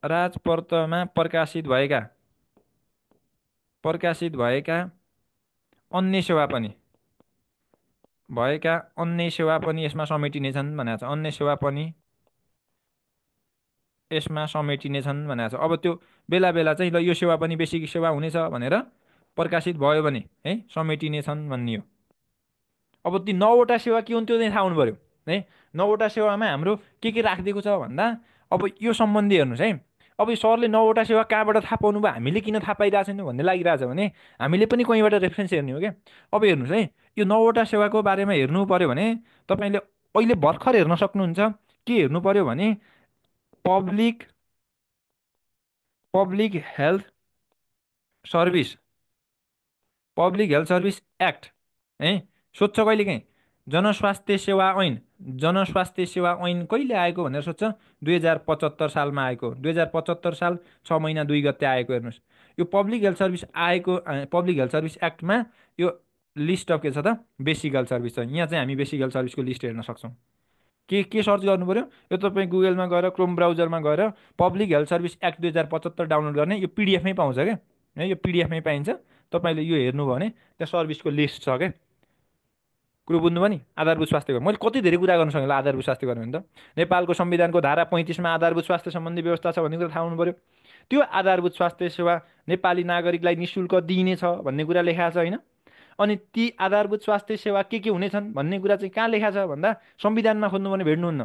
राजपत्रमा प्रकाशित भएका अन्य सेवा पनि यसमा समेटिनेछन् भनेको छ। अन्य सेवा पनि यसमा समेटिनेछन् भनेको छ। अब त्यो बेला बेला चाहिँ ल यो सेवा पनि बेसिक सेवा हुनेछ भनेर प्रकाशित भयो भने है समेटिनेछन् भन्ने हो। अब ती 9वटा सेवा के हुन् त्यो चाहिँ थाहा हुनु पऱ्यो है। 9वटा सेवामा हाम्रो के राखिदिएको छ भन्दा अब यो सम्बन्धी हेर्नुहोस् है। अब यो सरले 9वटा सेवा कहाँबाट थाहा पाउनु भयो, हामीले किन थाहा पाइरहेको छैनौँ भन्ने लागिरहेछ भने हामीले पनि कहीँबाट रेफरेन्स हेर्ने हो क्या। अब हेर्नुहोस् है, यो 9वटा सेवाको बारेमा हेर्नु पऱ्यो भने तपाईँले अहिले भर्खर हेर्न सक्नुहुन्छ। के हेर्नु पऱ्यो भने पब्लिक हेल्थ सर्भिस एक्ट है। सोध्छ कहिलेकाहीँ जनस्वास्थ्य सेवा ऐन कहिले आएको भनेर सोध्छ, 2075 सालमा आएको, 2075 साल 6 महिना 2 गते आएको। हेर्नुहोस् यो public health service public health service एक्टमा यो लिस्ट अफ के छ त बेसिकल सर्भिस छ। यहाँ चाहिँ हामी बेसिकल सर्भिसको लिस्ट हेर्न सक्छौँ। के सर्च गर्नु पऱ्यो, यो तपाईँ गुगलमा गएर क्रोम ब्राउजरमा गएर public health service act 2075 download गर्ने, यो पिडिएफमै पाउँछ क्या है, यो पिडिएफमै पाइन्छ। तपाईँले यो हेर्नुभयो भने त्यहाँ सर्भिसको लिस्ट छ क्या। कुरो बुझ्नु भयो नि। आधारभूत स्वास्थ्य मैले कति धेरै कुरा गर्न सक्छु आधारभूत स्वास्थ्य गर्नु भने त नेपालको संविधानको धारा 35मा आधारभूत स्वास्थ्य सम्बन्धी व्यवस्था छ भन्ने कुरा थाहा हुनु पऱ्यो। त्यो आधारभूत स्वास्थ्य सेवा नेपाली नागरिकलाई निःशुल्क दिइनेछ भन्ने कुरा लेखाएको छ होइन। अनि ती आधारभूत स्वास्थ्य सेवा के हुनेछन् भन्ने कुरा चाहिँ कहाँ लेखा छ भन्दा संविधानमा खोज्नु भने भेट्नुहुन्न।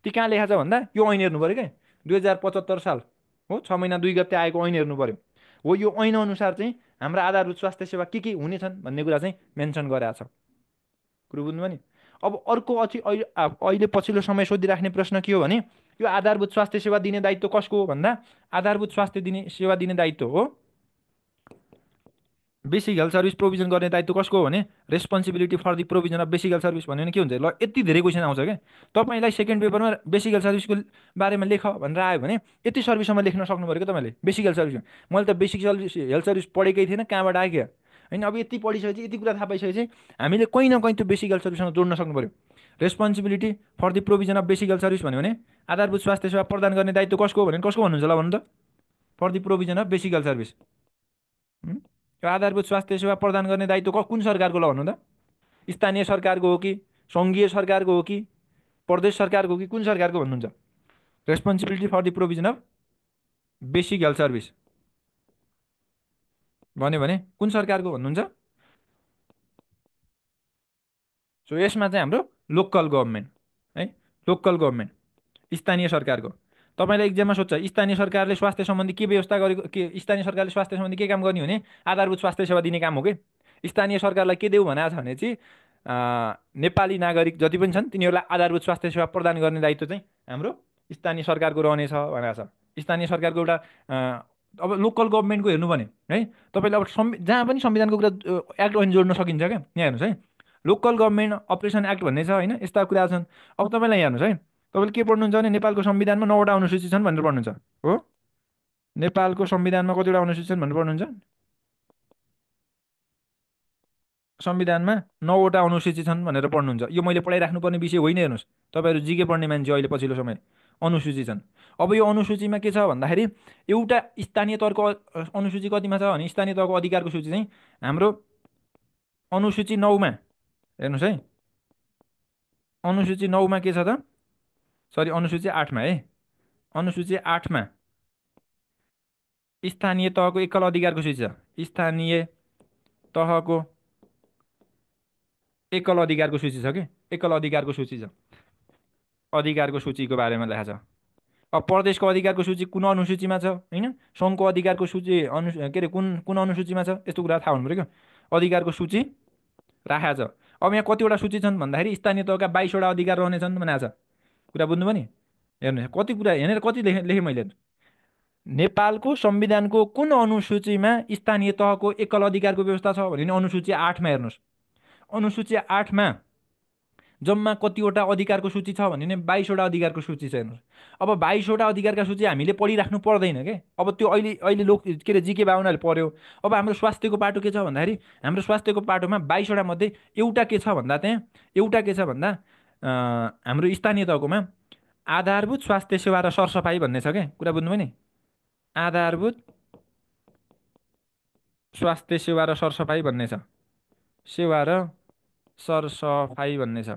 ती कहाँ लेखा छ भन्दा यो ऐन हेर्नु पऱ्यो क्या, 2075 साल हो 6 महिना 2 गते आएको ऐन हेर्नु पऱ्यो। हो यो ऐन अनुसार चाहिँ हाम्रो आधारभूत स्वास्थ्य सेवा के हुनेछन् भन्ने कुरा चाहिँ मेन्सन गरेको छ। कुरो बुझ्नुभयो नि। अब अर्को अहिले अहिले पछिल्लो समय सोधिराख्ने प्रश्न के हो भने यो आधारभूत स्वास्थ्य सेवा दिने दायित्व कसको हो भन्दा आधारभूत स्वास्थ्य सेवा दिने दायित्व हो बेसिक हेल्थ सर्भिस प्रोभिजन गर्ने दायित्व कसको हो भने responsibility for the provision of basic health service भन्यो भने के हुन्छ ल यति धेरै क्वेसन आउँछ क्या तपाईँलाई सेकेन्ड पेपरमा बेसिक हेल्थ सर्भिसको बारेमा लेख भनेर आयो भने यति सर्भिससम्म लेख्न सक्नु पऱ्यो क्या तपाईँले बेसिक हेल्थ सर्भिस। मैले त बेसिक हेल्थ सर्भिस पढेकै थिएन कहाँबाट आयो क्या होइन। अब यति पढिसकेपछि यति कुरा थाहा पाइसकेपछि हामीले कहीँ न कहीँ त्यो बेसिक हेल्थ सर्भिससँग जोड्न सक्नु पऱ्यो। Responsibility for the provision of basic health service भन्यो भने आधारभूत स्वास्थ्य सेवा प्रदान गर्ने दायित्व कसको हो भने कसको भन्नुहुन्छ ल भन्नु त for the provision of basic health service. यो आधारभूत स्वास्थ्य सेवा प्रदान गर्ने दायित्व कुन सरकारको ल भन्नु त स्थानीय सरकारको हो कि सङ्घीय सरकारको हो कि प्रदेश सरकारको हो कि कुन सरकारको भन्नुहुन्छ। Responsibility for the provision of basic health service भन्यो भने कुन सरकारको भन्नुहुन्छ। सो यसमा चाहिँ हाम्रो लोकल गभर्मेन्ट है लोकल गभर्मेन्ट स्थानीय सरकारको। तपाईँलाई इक्जाममा सोध्छ स्थानीय सरकारले स्वास्थ्य सम्बन्धी के व्यवस्था गरेको के स्थानीय सरकारले स्वास्थ्य सम्बन्धी के काम गर्ने भने आधारभूत स्वास्थ्य सेवा दिने काम हो कि स्थानीय सरकारलाई के देऊ भनेको छ भने चाहिँ नेपाली नागरिक जति पनि छन् तिनीहरूलाई आधारभूत स्वास्थ्य सेवा प्रदान गर्ने दायित्व चाहिँ हाम्रो स्थानीय सरकारको रहनेछ भनेको छ। स्थानीय सरकारको एउटा अब लोकल गभर्मेन्टको हेर्नु भने है तपाईँले अब जहाँ पनि संविधानको कुरा एक्ट ऐन जोड्न सकिन्छ क्या। यहाँ हेर्नुहोस् है लोकल गभर्मेन्ट अपरेसन एक्ट भन्ने छ होइन यस्ता कुरा छन्। अब तपाईँलाई हेर्नुहोस् है तपाईँले के पढ्नुहुन्छ भने नेपालको संविधानमा 9वटा अनुसूची छन् भनेर पढ्नुहुन्छ हो। नेपालको संविधानमा कतिवटा अनुसूची छन् भनेर पढ्नुहुन्छ। संविधानमा 9वटा अनुसूची छन् भनेर पढ्नुहुन्छ। यो मैले पढाइराख्नुपर्ने विषय होइन हेर्नुहोस् तपाईँहरू जिके पढ्ने मान्छे अहिले पछिल्लो समय अनुसूची छन्। अब यो अनुसूचीमा के छ भन्दाखेरि एउटा स्थानीय तहको अनुसूची कतिमा छ भने स्थानीय तहको अधिकारको सूची चाहिँ हाम्रो अनुसूची 9मा हेर्नुहोस् है अनुसूची 9मा के छ त सरी अनुसूची 8मा है अनुसूची 8मा स्थानीय तहको एकल अधिकारको सूची छ। स्थानीय तहको एकल अधिकारको सूची छ कि एकल अधिकारको सूची छ अधिकारको सूचीको बारेमा लेखा छ। अब प्रदेशको अधिकारको सूची कुन अनुसूचीमा छ होइन सङ्घको अधिकारको सूची के अरे कुन कुन अनुसूचीमा छ यस्तो कुरा थाहा हुनु पऱ्यो क्या। अधिकारको सूची राखेको छ। अब यहाँ कतिवटा सूची छन् भन्दाखेरि स्थानीय तहका 22वटा अधिकार रहनेछन् भनेको छ। कुरा बुझ्नुभयो नि। हेर्नुहोस् कति कुरा यहाँनिर कति लेखेँ मैले नेपालको संविधानको कुन अनुसूचीमा स्थानीय तहको एकल अधिकारको व्यवस्था छ भने अनुसूची 8मा हेर्नुहोस्। अनुसूची 8मा जम्मा कतिवटा अधिकारको सूची छ भने 22वटा अधिकारको सूची छ हेर्नुहोस्। अब 22वटा अधिकारका सूची हामीले पढिराख्नु पर्दैन के। अब त्यो अहिले अहिले लोक के अरे जिके बाहुनाले पढ्यो। अब हाम्रो स्वास्थ्यको पाटो के छ भन्दाखेरि हाम्रो स्वास्थ्यको पाटोमा 22वटा मध्ये एउटा के छ भन्दा त्यहाँ एउटा के छ भन्दा हाम्रो स्थानीय तहकोमा आधारभूत स्वास्थ्य सेवा र सरसफाइ भन्ने छ क्या। कुरा बुझ्नुभयो नि। आधारभूत स्वास्थ्य सेवा र सरसफाइ भन्ने छ। सेवा र सरसफाइ भन्ने छ।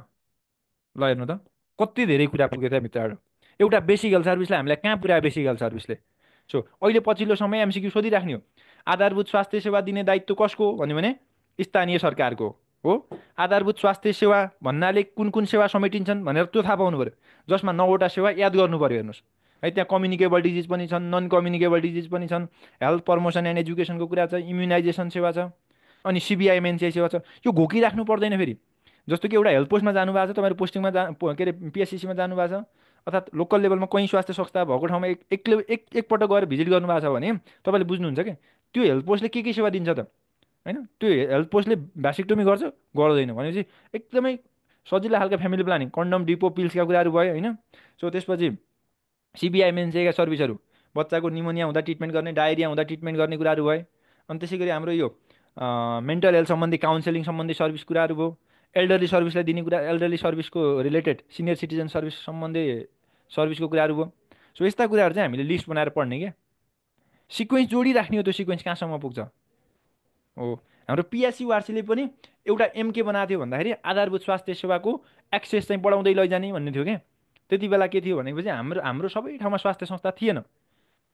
ल हेर्नु त कति धेरै कुरा पुग्यो त्यहाँ भित्रबाट। एउटा बेसिक हेल्थ सर्भिसलाई हामीलाई कहाँ पुर्यायो बेसिक हेल्थ सर्भिसले। सो अहिले पछिल्लो समय एमसिक्यू सोधिराख्ने हो आधारभूत स्वास्थ्य सेवा दिने दायित्व कसको हो भन्यो भने स्थानीय सरकारको हो। आधारभूत स्वास्थ्य सेवा भन्नाले कुन कुन सेवा समेटिन्छन् भनेर त्यो थाहा पाउनु पऱ्यो जसमा 9वटा सेवा याद गर्नु पऱ्यो हेर्नुहोस् है। त्यहाँ कम्युनिकेबल डिजिज पनि छन् नन कम्युनिकेबल डिजिज पनि छन् हेल्थ प्रमोसन एन्ड एजुकेसनको कुरा छ इम्युनाइजेसन सेवा छ अनि सिबिआइएमएनसिआई सेवा छ। यो घोकिराख्नु पर्दैन फेरि। जस्तो कि एउटा हेल्थ पोस्टमा जानुभएको छ तपाईँहरू पोस्टिङमा के अरे पिएससिसीमा जानुभएको छ अर्थात् लोकल लेभलमा कहीँ स्वास्थ्य संस्था भएको ठाउँमा एकपल्ट गएर भिजिट गर्नुभएको छ भने तपाईँले बुझ्नुहुन्छ क्या त्यो हेल्थ पोस्टले के सेवा दिन्छ त होइन। त्यो हेल्थ पोस्टले भ्यासेक्टोमी गर्छ गर्दैन भनेपछि एकदमै सजिलो खालको फ्यामिली प्लानिङ कन्डम डिपो पिल्सका कुराहरू भयो होइन। सो त्यसपछि सिबिआइएमएनसिआईका सर्भिसहरू बच्चाको निमोनिया हुँदा ट्रिटमेन्ट गर्ने डायरिया हुँदा ट्रिटमेन्ट गर्ने कुराहरू भयो। अनि त्यसै गरी हाम्रो यो मेन्टल हेल्थ सम्बन्धी काउन्सिलिङ सम्बन्धी सर्भिस कुराहरू भयो। एल्डरली सर्भिसलाई दिने कुरा एल्डरली सर्भिसको रिलेटेड सिनियर सिटिजन सर्भिस सम्बन्धी सर्भिसको कुराहरू भयो। सो यस्ता कुराहरू चाहिँ हामीले लिस्ट बनाएर पढ्ने क्या। सिक्वेन्स जोडिराख्ने हो त्यो सिक्वेन्स कहाँसम्म पुग्छ हो। हाम्रो पिएसयुआरसीले पनि एउटा एम के बनाएको थियो भन्दाखेरि आधारभूत स्वास्थ्य सेवाको एक्सेस चाहिँ बढाउँदै लैजाने भन्ने थियो क्या। त्यति बेला के थियो भनेपछि हाम्रो हाम्रो सबै ठाउँमा स्वास्थ्य संस्था थिएन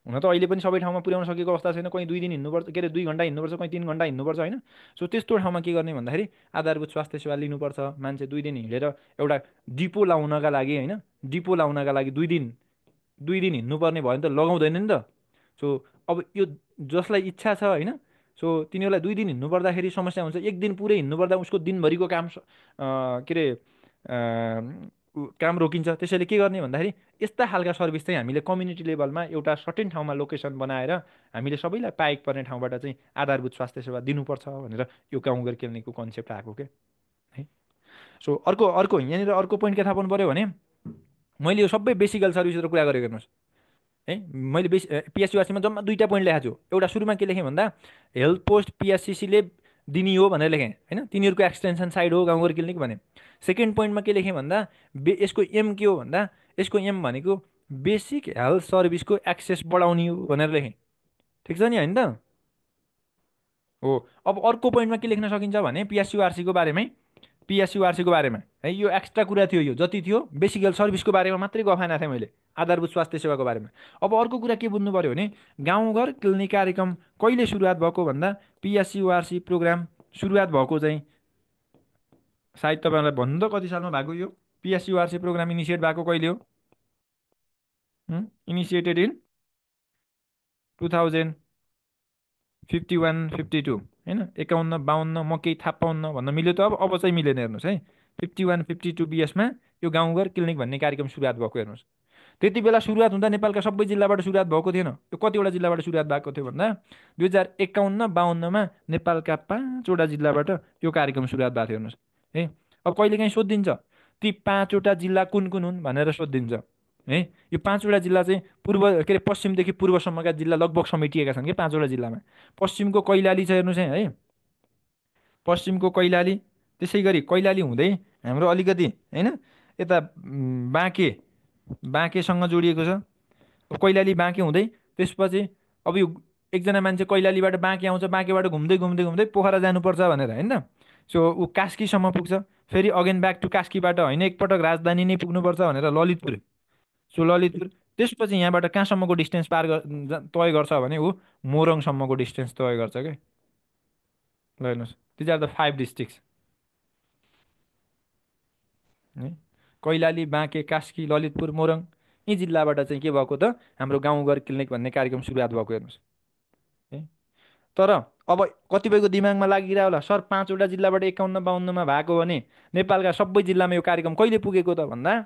हुन त अहिले पनि सबै ठाउँमा पुर्याउन सकेको अवस्था छैन, कहीँ 2 दिन हिँड्नुपर्छ, के अरे 2 घन्टा हिँड्नुपर्छ, कहीँ 3 घन्टा हिँड्नुपर्छ होइन। सो त्यस्तो ठाउँमा के गर्ने भन्दाखेरि आधारभूत स्वास्थ्य सेवा लिनुपर्छ। मान्छे 2 दिन हिँडेर एउटा डिपो लाउनका लागि होइन, डिपो लाउनका लागि 2 दिन हिँड्नुपर्ने भयो भने त लगाउँदैन नि त। सो अब यो जसलाई इच्छा छ होइन, सो तिनीहरूलाई 2 दिन हिँड्नु पर्दाखेरि समस्या हुन्छ, 1 दिन पुरै हिँड्नु पर्दा उसको दिनभरिको काम के अरे काम रोकिन्छ। त्यसैले के गर्ने भन्दाखेरि यस्ता खालका सर्भिस चाहिँ हामीले कम्युनिटी लेभलमा एउटा सर्टेन ठाउँमा लोकेसन बनाएर हामीले सबैलाई पाइक पर्ने ठाउँबाट चाहिँ आधारभूत स्वास्थ्य सेवा दिनुपर्छ भनेर यो गाउँघर क्लिनिकको कन्सेप्ट आएको के है। सो अर्को अर्को यहाँनिर अर्को पोइन्ट के थाहा पाउनु पऱ्यो भने मैले यो सबै बेसिकल सर्भिसहरू कुरा गरेको हेर्नुहोस् है। मैले पिएसयुआरसीमा जम्मा 2टा पोइन्ट लेखाएको छु। एउटा सुरुमा के लेखेँ भन्दा हेल्थ पोस्ट पिएससिसीले दिने हो भनेर लेखेँ होइन, तिनीहरूको एक्सटेन्सन साइड हो गाउँघर क्लिनिक भने। सेकेन्ड पोइन्टमा के लेखेँ भन्दा यसको एम के हो भन्दा यसको एम भनेको बेसिक हेल्थ सर्भिसको एक्सेस बढाउने हो भनेर लेखेँ। ठिक छ नि होइन त? हो। अब अर्को पोइन्टमा के लेख्न सकिन्छ भने पिएसयुआरसीको बारेमै, पिएसयुआरसीको बारेमा है, यो एक्स्ट्रा कुरा थियो, यो जति थियो बेसिक हेल्थ सर्भिसको बारेमा मात्रै गफाना थिएँ मैले, आधारभूत स्वास्थ्य सेवाको बारेमा। अब अर्को कुरा के बुझ्नु पऱ्यो भने गाउँघर क्लिनिक कार्यक्रम कहिले सुरुवात भएको भन्दा पिएसयुआरसी प्रोग्राम सुरुवात भएको चाहिँ सायद तपाईँहरूलाई भन्नु त कति सालमा भएको, यो पिएसयुआरसी प्रोग्राम इनिसिएट भएको कहिले हो? इनिसिएटेड इन 2051-52 होइन, 51-52 म केही थाहा पाउन्न भन्न मिल्यो त। अब चाहिँ मिलेन हेर्नुहोस् है। 51-52 बिएसमा यो गाउँघर क्लिनिक भन्ने कार्यक्रम सुरुवात भएको हेर्नुहोस्। त्यति बेला सुरुवात हुँदा नेपालका सबै जिल्लाबाट सुरुवात भएको थिएन। यो कतिवटा जिल्लाबाट सुरुवात भएको थियो भन्दा 2051-52मा नेपालका 5वटा जिल्लाबाट यो कार्यक्रम सुरुवात भएको थियो हेर्नुहोस् है। अब कहिलेकाहीँ सोधिन्छ ती 5वटा जिल्ला कुन कुन हुन् भनेर सोधिन्छ है। यो 5वटा जिल्ला चाहिँ पूर्व के अरे पश्चिमदेखि पूर्वसम्मका जिल्ला लगभग समेटिएका छन् कि 5वटा जिल्लामा। पश्चिमको कैलाली छ हेर्नुहोस् है, पश्चिमको कैलाली, त्यसै गरी कैलाली हुँदै हाम्रो अलिकति होइन यता बाँके, बाँकेसँग जोडिएको छ। कैलाली बाँके हुँदै त्यसपछि अब यो एकजना मान्छे कैलालीबाट बाँके आउँछ, बाँकेबाट घुम्दै घुम्दै घुम्दै पोखरा जानुपर्छ भनेर होइन, सो ऊ कास्कीसम्म पुग्छ। फेरि अगेन ब्याक टु कास्कीबाट होइन एकपटक राजधानी नै पुग्नुपर्छ भनेर ललितपुर, सो ललितपुर, त्यसपछि यहाँबाट कहाँसम्मको डिस्टेन्स तय गर्छ भने ऊ मोरङसम्मको डिस्टेन्स तय गर्छ क्या। ल हेर्नुहोस्, दिज आर द 5 डिस्ट्रिक्ट्स है, कैलाली बाँके कास्की ललितपुर मोरङ, यी जिल्लाबाट चाहिँ के भएको त हाम्रो गाउँघर क्लिनिक भन्ने कार्यक्रम सुरुवात भएको हेर्नुहोस् है। तर अब कतिपयको दिमागमा लागिरह होला सर 5वटा जिल्लाबाट 51-52मा भएको भने नेपालका सबै जिल्लामा यो कार्यक्रम कहिले पुगेको त भन्दा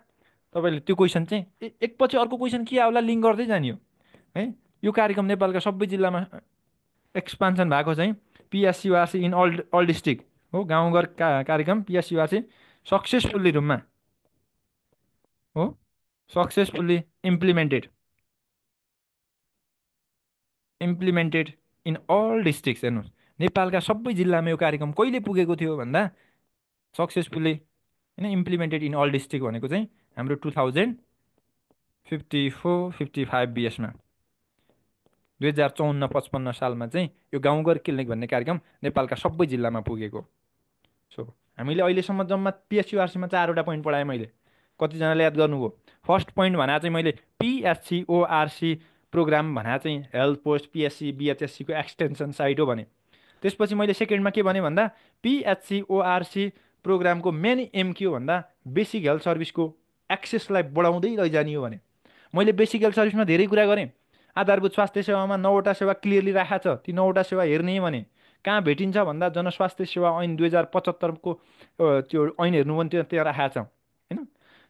तपाईँले त्यो क्वेसन चाहिँ एकपछि अर्को क्वेसन के आउला लिङ्क गर्दै जाने हो है। यो कार्यक्रम नेपालका सबै जिल्लामा एक्सपान्सन भएको चाहिँ PSURC in all all district हो। गाउँघर कार्यक्रम पिएसयुआरसी सक्सेसफुल्ली रूपमा हो, successfully implemented, implemented in all districts हेर्नुहोस्। नेपालका सबै जिल्लामा यो कार्यक्रम कहिले पुगेको थियो भन्दा सक्सेसफुल्ली होइन इम्प्लिमेन्टेड इन अल डिस्ट्रिक्ट भनेको चाहिँ हाम्रो 2054-55 बिएसमा 2054-55 सालमा चाहिँ यो गाउँघर क्लिनिक भन्ने कार्यक्रम नेपालका सबै जिल्लामा पुगेको। सो हामीले अहिलेसम्म जम्मा पिएसयुआरसीमा 4वटा पोइन्ट पढाएँ मैले, कतिजनाले याद गर्नुभयो? फर्स्ट पोइन्ट भनेको चाहिँ मैले पिएचसिओआरसी प्रोग्राम भनेको चाहिँ हेल्थ पोस्ट पिएचसी बिएचएससीको एक्सटेन्सन साइट हो भने। त्यसपछि मैले सेकेन्डमा के भने भन्दा पिएचसिओआरसी प्रोग्रामको मेन एम के हो भन्दा बेसिक हेल्थ सर्भिसको एक्सेसलाई बढाउँदै लैजाने हो भने। मैले बेसिक हेल्थ सर्भिसमा धेरै कुरा गरेँ। आधारभूत स्वास्थ्य सेवामा 9वटा सेवा क्लियरली राखेको छ, ती 9वटा सेवा हेर्ने भने कहाँ भेटिन्छ भन्दा जनस्वास्थ्य सेवा ऐन 2075को त्यो ऐन हेर्नु पनि त्यहाँ राखेको छ होइन।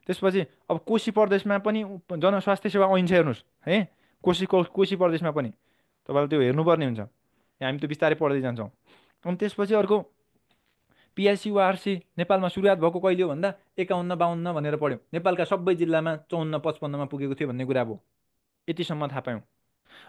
त्यसपछि अब कोशी प्रदेशमा पनि जनस्वास्थ्य सेवा ऐन छ हेर्नुहोस् है, कोशी प्रदेशमा पनि तपाईँले त्यो हेर्नुपर्ने हुन्छ। यहाँ हामी त बिस्तारै पढ्दै जान्छौँ। अनि त्यसपछि अर्को पिएसयुआरसी नेपालमा सुरुवात भएको कहिले हो भन्दा 51-52 भनेर पढ्यौँ। नेपालका सबै जिल्लामा 54-55मा पुगेको थियो भन्ने कुरा भयो, यतिसम्म थाहा पायौँ।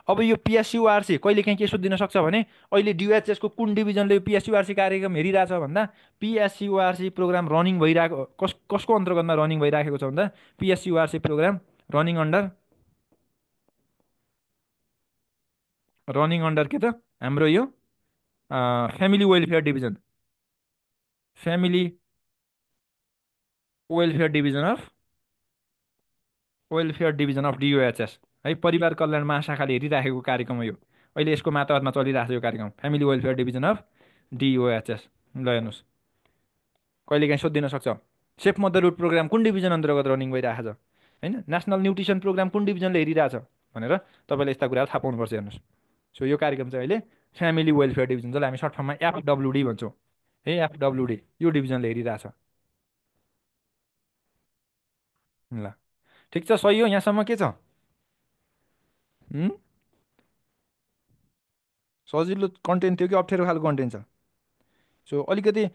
अब यो पिएसयुआरसी कहिले काहीँ के सोधिन सक्छ भने अहिले डियुएचएसको कुन डिभिजनले यो पिएसयुआरसी कार्यक्रम हेरिरहेछ भन्दा पिएसयुआरसी प्रोग्राम रनिङ भइरहेको कसको अन्तर्गतमा रनिङ भइराखेको छ भन्दा पिएसयुआरसी प्रोग्राम रनिङ अन्डर के त हाम्रो यो family welfare division, family welfare division of DOHS है परिवार कल्याण महाशाखाले हेरिराखेको कार्यक्रम हो यो। अहिले यसको मातहतमा चलिरहेको छ यो कार्यक्रम, फ्यामिली वेलफेयर डिभिजन अफ डिओएचएस। ल हेर्नुहोस्, कहिलेकाहीँ सोधिदिन सक्छ, सेफ मदरहुड प्रोग्राम कुन डिभिजन अन्तर्गत रनिङ भइरहेको छ, होइन नेसनल न्युट्रिसन प्रोग्राम कुन डिभिजनले हेरिरहेछ भनेर तपाईँले यस्ता कुराहरू थाहा पाउनुपर्छ। हेर्नुहोस्, सो यो कार्यक्रम चाहिँ अहिले फ्यामिली वेलफेयर डिभिजन, जसलाई हामी सर्ट फर्ममा एफडब्ल्युडी भन्छौँ, है एफडब्ल्युडी, यो डिभिजनले हेरिरहेछ। ल ठिक छ, सही हो यहाँसम्म, के छ? उम्, सजिलो कन्टेन्ट थियो कि अप्ठ्यारो खालको कन्टेन्ट छ? सो अलिकति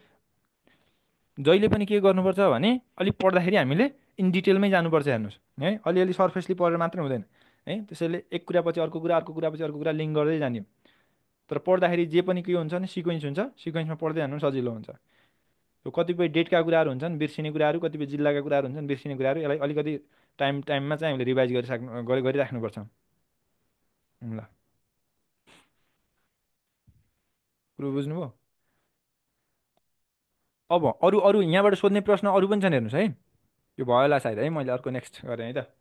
जहिले पनि के गर्नुपर्छ भने अलिक पढ्दाखेरि हामीले इन डिटेलमै जानुपर्छ। हेर्नुहोस् है, अलिअलि सर्फेसली पढेर मात्रै हुँदैन है, त्यसैले एक कुरापछि अर्को कुरा, अर्को कुरापछि अर्को कुरा लिङ्क गर्दै जाने हो। तर पढ्दाखेरि जे पनि के हुन्छ भने सिक्वेन्स हुन्छ, सिक्वेन्समा पढ्दै जानु सजिलो हुन्छ। यो कतिपय डेटका कुराहरू हुन्छन् बिर्सिने कुराहरू, कतिपय जिल्लाका कुराहरू हुन्छन् बिर्सिने कुराहरू, यसलाई अलिकति टाइममा चाहिँ हामीले रिभाइज गरिराख्नुपर्छ। ल कुरो बुझ्नुभयो? अब अरू अरू यहाँबाट सोध्ने प्रश्न अरू पनि छन्, हेर्नुहोस् है। यो भयो होला सायद है, मैले अर्को नेक्स्ट गरेँ है त।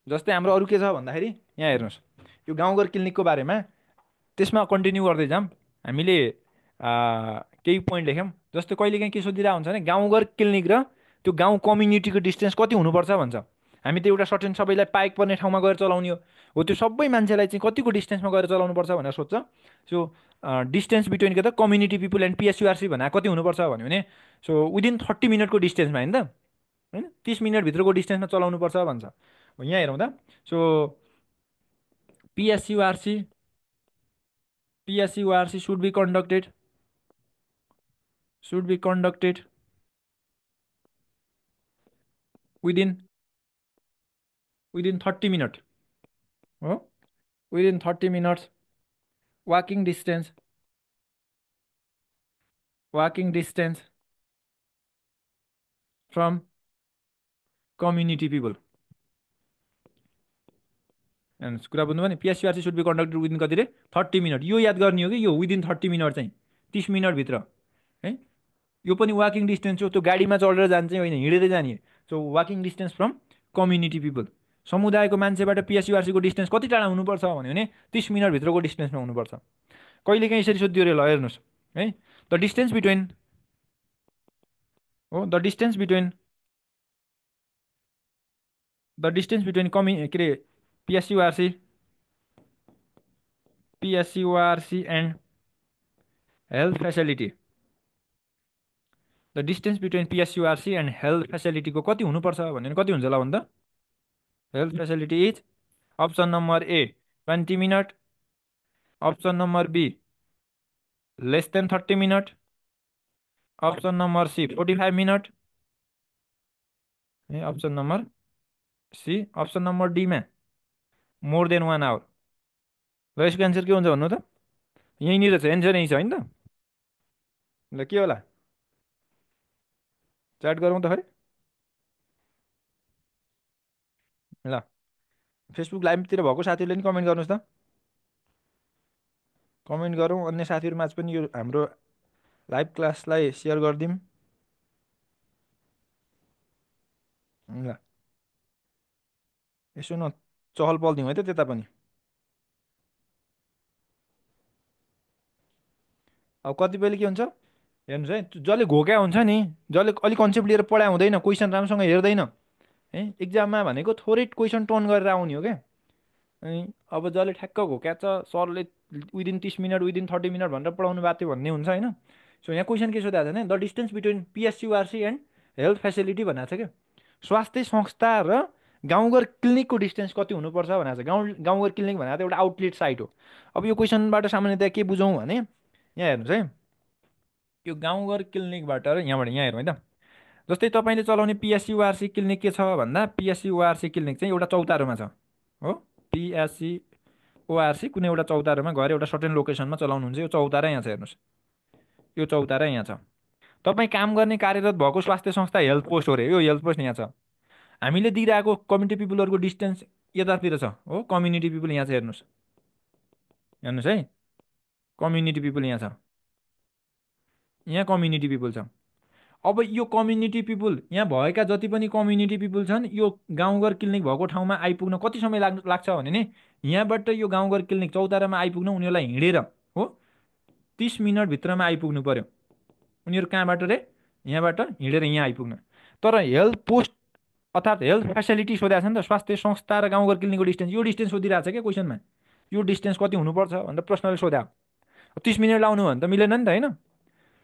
जस्तै हाम्रो अरू के छ भन्दाखेरि यहाँ हेर्नुहोस्, यो गाउँघर क्लिनिकको बारेमा, त्यसमा कन्टिन्यू गर्दै जाऊँ। हामीले केही पोइन्ट लेख्यौँ। जस्तै कहिलेकाहीँ के सोधिरहेको हुन्छ भने गाउँघर क्लिनिक र त्यो गाउँ कम्युनिटीको डिस्टेन्स कति हुनुपर्छ भन्छ। हामी त एउटा सर्टेन सबैलाई पाइक पर्ने ठाउँमा गएर चलाउने हो त्यो सबै मान्छेलाई चाहिँ कतिको डिस्टेन्समा गएर चलाउनु पर्छ भनेर सोध्छ। सो डिस्टेन्स बिट्विन के त कम्युनिटी पिपुल एन्ड पिएसयुआरसी भनेर कति हुनुपर्छ भन्यो भने, सो विदिन 30 मिनटको डिस्टेन्समा, होइन त, होइन 30 मिनटभित्रको डिस्टेन्समा चलाउनु पर्छ भन्छ। यहाँ हेरौँ त। So PHCORC PHCORC should be conducted within 30 minute हो, within 30 minutes walking distance from community people. हेर्नुहोस् कुरा बुझ्नुभयो नि, PHCORC should be conducted within कति रे 30 मिनट। यो याद गर्ने हो कि यो विदिन 30 मिनट चाहिँ 30 मिनटभित्र है। यो पनि वाकिङ डिस्टेन्स हो, त्यो गाडीमा चढेर जान्छ होइन, हिँडेरै जाने। So walking distance from community people, समुदायको मान्छेबाट पिएसयुआरसीको डिस्टेन्स कति टाढा हुनुपर्छ भन्यो भने 30 मिनटभित्रको डिस्टेन्समा हुनुपर्छ। कहिलेकाहीँ यसरी सोधियो अरे, ल हेर्नुहोस् है, द डिस्टेन्स बिट्विन हो, द डिस्टेन्स बिट्विन के अरे PHCORC and health facility, the distance between PHCORC and health फेसिलिटीको कति हुनुपर्छ भन्यो भने कति हुन्छ होला भन्दा? Health facility is option number A 20 minute, option number B less than 30 minute, option number C 45 minute, option number C, option number डीमा मोर देन 1 आवर। र यसको एन्सर के हुन्छ भन्नु त? यहीँनिर छ, एन्सर यहीँ छ होइन त? ल के होला, च्याट गरौँ त खै। ल फेसबुक लाइभतिर भएको साथीहरूले नि कमेन्ट गर्नुहोस् त, कमेन्ट गरौँ, अन्य साथीहरूमाझ पनि यो हाम्रो लाइभ क्लासलाई सेयर गरिदिउँ। ल यसो न चहल पहल दिउँ है त त्यता पनि। अब कतिपयले के हुन्छ हेर्नुहोस् है, जसले घोक्या हुन्छ नि, जसले अलिक कन्सेप्ट लिएर पढाइ हुँदैन, क्वेसन राम्रोसँग हेर्दैन है, इक्जाममा भनेको थोरै क्वेसन टर्न गरेर आउने हो क्या। अनि अब जसले ठ्याक्क घोक्याछ, सरले विदिन 30 मिनट विदिन 30 मिनट भनेर पढाउनु भएको थियो भन्ने हुन्छ होइन। सो यहाँ क्वेसन के सोधेको छ भने the distance between PHCORC and health facility भनेको छ क्या। स्वास्थ्य संस्था र गाउँघर क्लिनिकको डिस्टेन्स कति हुनुपर्छ भनेको छ। गाउँघर क्लिनिक भनेको त एउटा आउटलेट साइट हो। अब यो क्वेसनबाट सामान्यतया के बुझौँ भने यहाँ हेर्नुहोस् है, यो गाउँघर क्लिनिकबाट र यहाँ हेरौँ है त। जस्तै तपाईँले चलाउने पिएसयुआरसी क्लिनिक के छ भन्दा, पिएसयुआरसी क्लिनिक चाहिँ एउटा चौतारोमा छ हो। पिएसयुआरसी कुनै एउटा चौतारोमा गएर एउटा सर्टेन लोकेसनमा चलाउनुहुन्छ। यो चौतारा यहाँ छ, हेर्नुहोस् यो चौतारा यहाँ छ। तपाईँ काम गर्ने कार्यरत भएको स्वास्थ्य संस्था हेल्थ पोस्ट हो अरे, यो हेल्थ पोस्ट यहाँ छ। हामीले दिइरहेको कम्युनिटी पिपुलहरूको डिस्टेन्स यतातिर छ हो, कम्युनिटी पिपुल यहाँ छ, हेर्नुहोस् हेर्नुहोस् है, कम्युनिटी पिपुल यहाँ छ, यहाँ कम्युनिटी पिपुल छ। अब यो कम्युनिटी पिपुल यहाँ भएका जति पनि कम्युनिटी पिपुल छन् यो गाउँघर क्लिनिक भएको ठाउँमा आइपुग्न कति समय लाग्छ भने नि यहाँबाट यो गाउँघर क्लिनिक चौतारामा आइपुग्न उनीहरूलाई हिँडेर हो 30 मिनटभित्रमा आइपुग्नु पर्यो। उनीहरू कहाँबाट रे यहाँबाट हिँडेर यहाँ आइपुग्न। तर हेल्थ पोस्ट अर्थात् हेल्थ फेसिलिटी सोधेको छ नि त स्वास्थ्य संस्था र गाउँघर क्लिनिकको डिस्टेन्स यो डिस्टेन्स सोधिरहेको छ क्या क्वेसनमा। यो डिस्टेन्स कति हुनुपर्छ भनेर प्रश्नले सोध्या 30 मिनट लाउनु भने त मिलेन नि त होइन।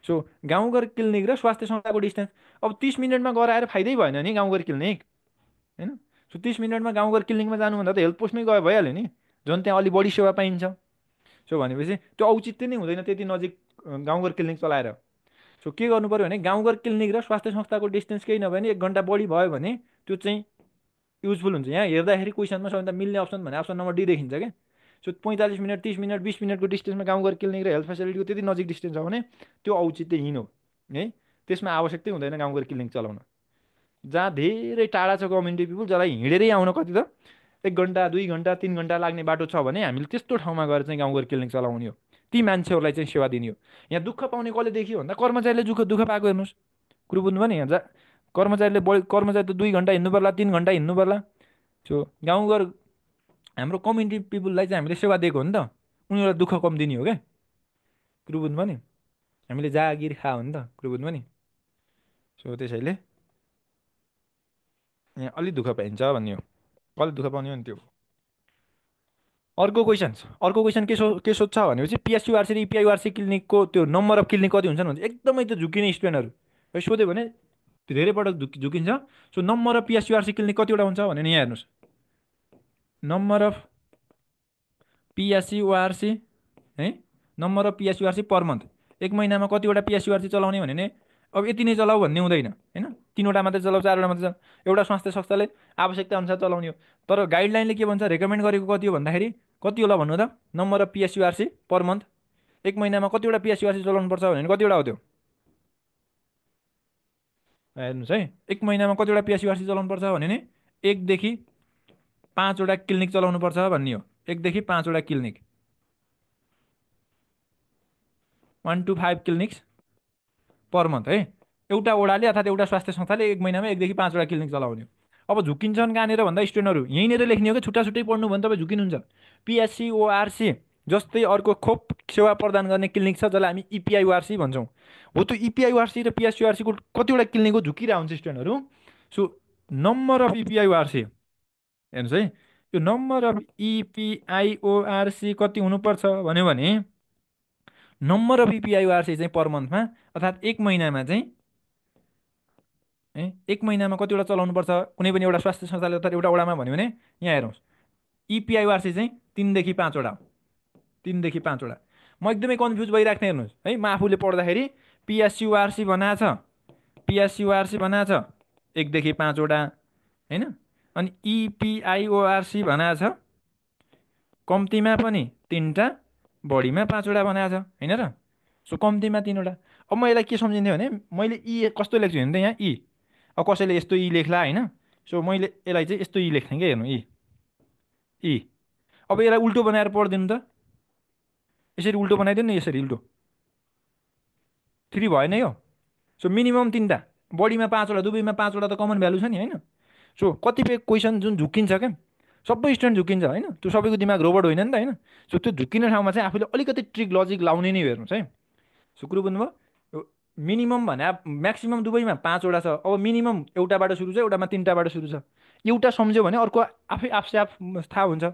सो गाउँघर क्लिनिक र स्वास्थ्य संस्थाको डिस्टेन्स अब 30 मिनटमा गएर आएर फाइदै भएन नि गाउँघर क्लिनिक होइन। सो 30 मिनटमा गाउँघर क्लिनिकमा जानुभन्दा त हेल्थ पोस्टमै गयो भइहाल्यो नि झन् त्यहाँ अलिक बढी सेवा पाइन्छ। सो भनेपछि त्यो औचित्य नै हुँदैन त्यति नजिक गाउँघर क्लिनिक चलाएर। सो के गर्नु पऱ्यो भने गाउँघर क्लिनिक र स्वास्थ्य संस्थाको डिस्टेन्स केही नभए नि 1 घन्टा बढी भयो भने त्यो चाहिँ युजफुल हुन्छ। यहाँ हेर्दाखेरि क्वेसनमा सबभन्दा मिल्ने अप्सन भने अप्सन नम्बर डी देखिन्छ क्या। सो 45 मिनट 30 मिनट 20 मिनटको डिस्टेन्समा गाउँघर क्लिनिक र हेल्थ फेसिलिटीको त्यति नजिक डिस्टेन्स छ भने त्यो औचित्यहीन हो है। त्यसमा आवश्यकतै हुँदैन गाउँघर क्लिनिक चलाउन। जहाँ धेरै टाढा छ कम्युनिटी पिपुल जसलाई हिँडेरै आउन कति त 1 घन्टा 2 घन्टा 3 घन्टा लाग्ने बाटो छ भने हामीले त्यस्तो ठाउँमा गएर चाहिँ गाउँघर क्लिनिक चलाउने हो। ती मान्छेहरूलाई चाहिँ सेवा दिने हो। यहाँ दुःख पाउने कसले देखियो भन्दा कर्मचारीले दुःख पाएको हेर्नुहोस्। कुरो बुझ्नु भयो नि। यहाँ कर्मचारीले बढी कर्मचारी त 2 घन्टा हिँड्नु पर्ला 3 घन्टा हिँड्नु पर्ला। सो गाउँघर हाम्रो कम्युनिटी पिपुललाई चाहिँ हामीले सेवा दिएको हो नि त उनीहरूलाई दुःख कम दिने हो क्या। कुरो बुझ्नु भयो नि। हामीले जागिर खा हो नि त कुरो बुझ्नु भयो नि। सो त्यसैले यहाँ अलिक दुःख पाइन्छ भन्ने हो। कसले दुःख पाउने हो नि त्यो। अर्को क्वेसन के सोध्छ भनेपछि पिएसयुआरसी र इपिआइयुआरसी क्लिनिकको त्यो नम्बर अफ क्लिनिक कति हुन्छन् भन्छ। एकदमै त्यो झुकिने स्टुडेन्टहरू है सोध्यो भने धेरै पटक झुकिन्छ। सो नम्बर अफ पिएसयुआरसी क्लिनिक कतिवटा हुन्छ भने नि यहाँ हेर्नुहोस्। नम्बर अफ पिएसयुआरसी है नम्बर अफ पिएसयुआरसी पर मन्थ 1 महिनामा कतिवटा पिएसयुआरसी चलाउने भने नि अब यति नै चलाऊ भन्ने हुँदैन होइन। 3वटा मात्रै चलाऊ 4वटा मात्रै चलाऊ एउटा स्वास्थ्य संस्थाले आवश्यकता अनुसार चलाउने हो। तर गाइडलाइनले के भन्छ रेकमेन्ड गरेको कति हो भन्दाखेरि कति होला भन्नु त नम्बर अफ पिएसयुआरसी पर मन्थ 1 महिनामा कतिवटा पिएसयुआरसी चलाउनु पर्छ भने कतिवटा हो त्यो हेर्नुहोस् है। 1 महिनामा कतिवटा पिएसयुआरसी चलाउनु पर्छ भने नि 1 देखि 5वटा क्लिनिक चलाउनु पर्छ भन्ने हो। 1 देखि 5वटा clinic 1 to 5 clinics per month है। एउटा ओडाले अर्थात् एउटा स्वास्थ्य संस्थाले 1 महिनामा 1 देखि 5वटा क्लिनिक चलाउने हो। अब झुकिन्छन् कहाँनिर भन्दा स्टुडेन्टहरू यहीँनिर लेख्ने हो कि छुट्टा छुट्टै पढ्नु भने तपाईँ झुकिनुहुन्छ। पिएससिओआरसी जस्तै अर्को खोप सेवा प्रदान गर्ने क्लिनिक छ जसलाई हामी इपिआइयुआरसी भन्छौँ। हो त्यो इपिआइयुआरसी र पिएससिओआरसीको कतिवटा क्लिनिकको झुकिरहेको हुन्छ स्टुडेन्टहरू। सो नम्बर अफ इपिआइयुआरसी हेर्नुहोस् है। यो नम्बर अफ इपिआइओआरसी कति हुनुपर्छ भन्यो भने नम्बर अफ इपिआइओआरसी चाहिँ पर मन्थमा अर्थात् 1 महिनामा चाहिँ 1 महिनामा कतिवटा चलाउनु पर्छ कुनै पनि एउटा स्वास्थ्य संस्थाले अर्थात् एउटा वडामा भन्यो भने यहाँ हेर्नुहोस् इपिआइओआरसी चाहिँ 3 देखि 5वटा 3 देखि 5वटा। म एकदमै कन्फ्युज भइरहेको थिएँ हेर्नुहोस् है। म आफूले पढ्दाखेरि पिएसयुआरसी बनाएको छ 1 देखि 5वटा होइन। अनि इपिआइओआरसी बनाएको छ कम्तीमा पनि 3टा बढीमा 5वटा बनाएको छ होइन र। सो कम्तीमा 3वटा। अब म यसलाई के सम्झिन्थेँ भने मैले यी कस्तो लेख्छु भने त यहाँ यी अब कसैले यस्तो यी लेख्ला होइन। सो मैले यसलाई चाहिँ यस्तो यी लेख्थेँ क्या हेर्नु यी अब यसलाई उल्टो बनाएर पढिदिनु त यसरी उल्टो बनाइदिनु नि यसरी उल्टो 3 भएन यो। सो मिनिमम 3टा बढीमा 5वटा दुवैमा 5वटा त कमन भ्यालु छ नि होइन। सो कतिपय क्वेसन जुन झुकिन्छ क्या सबै स्टुडेन्ट झुकिन्छ होइन। त्यो सबैको दिमाग रोबोट होइन नि त होइन। सो त्यो झुकिने ठाउँमा चाहिँ आफूले अलिकति ट्रिक लजिक लाउने नै हेर्नुहोस् है। सो कुरो बुझ्नुभयो। मिनिमम भने म्याक्सिमम दुवैमा 5वटा छ। अब मिनिमम एउटाबाट सुरु छ एउटामा 3टाबाट सुरु छ। एउटा सम्झ्यो भने अर्को आफै आफसे आफ थाहा हुन्छ।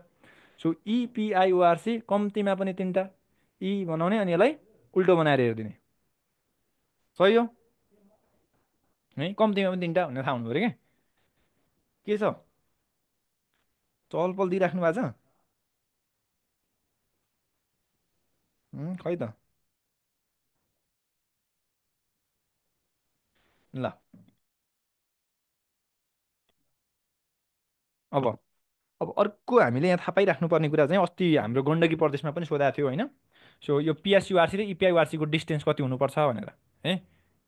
सो इपिआइओआरसी कम्तीमा पनि 3टा ई बनाउने अनि यसलाई उल्टो बनाएर हेरिदिने सही हो है। कम्तीमा पनि 3टा भनेर थाहा हुनु पऱ्यो क्या। के छ चहलपहल दिइराख्नु भएको छ खै त ल। अब अब अर्को हामीले यहाँ थाहा पाइराख्नुपर्ने कुरा चाहिँ अस्ति हाम्रो गण्डकी प्रदेशमा पनि सोधाएको थियो होइन। सो यो पिएसयुआरसी र इपिआइयुआरसीको डिस्टेन्स कति हुनुपर्छ भनेर है।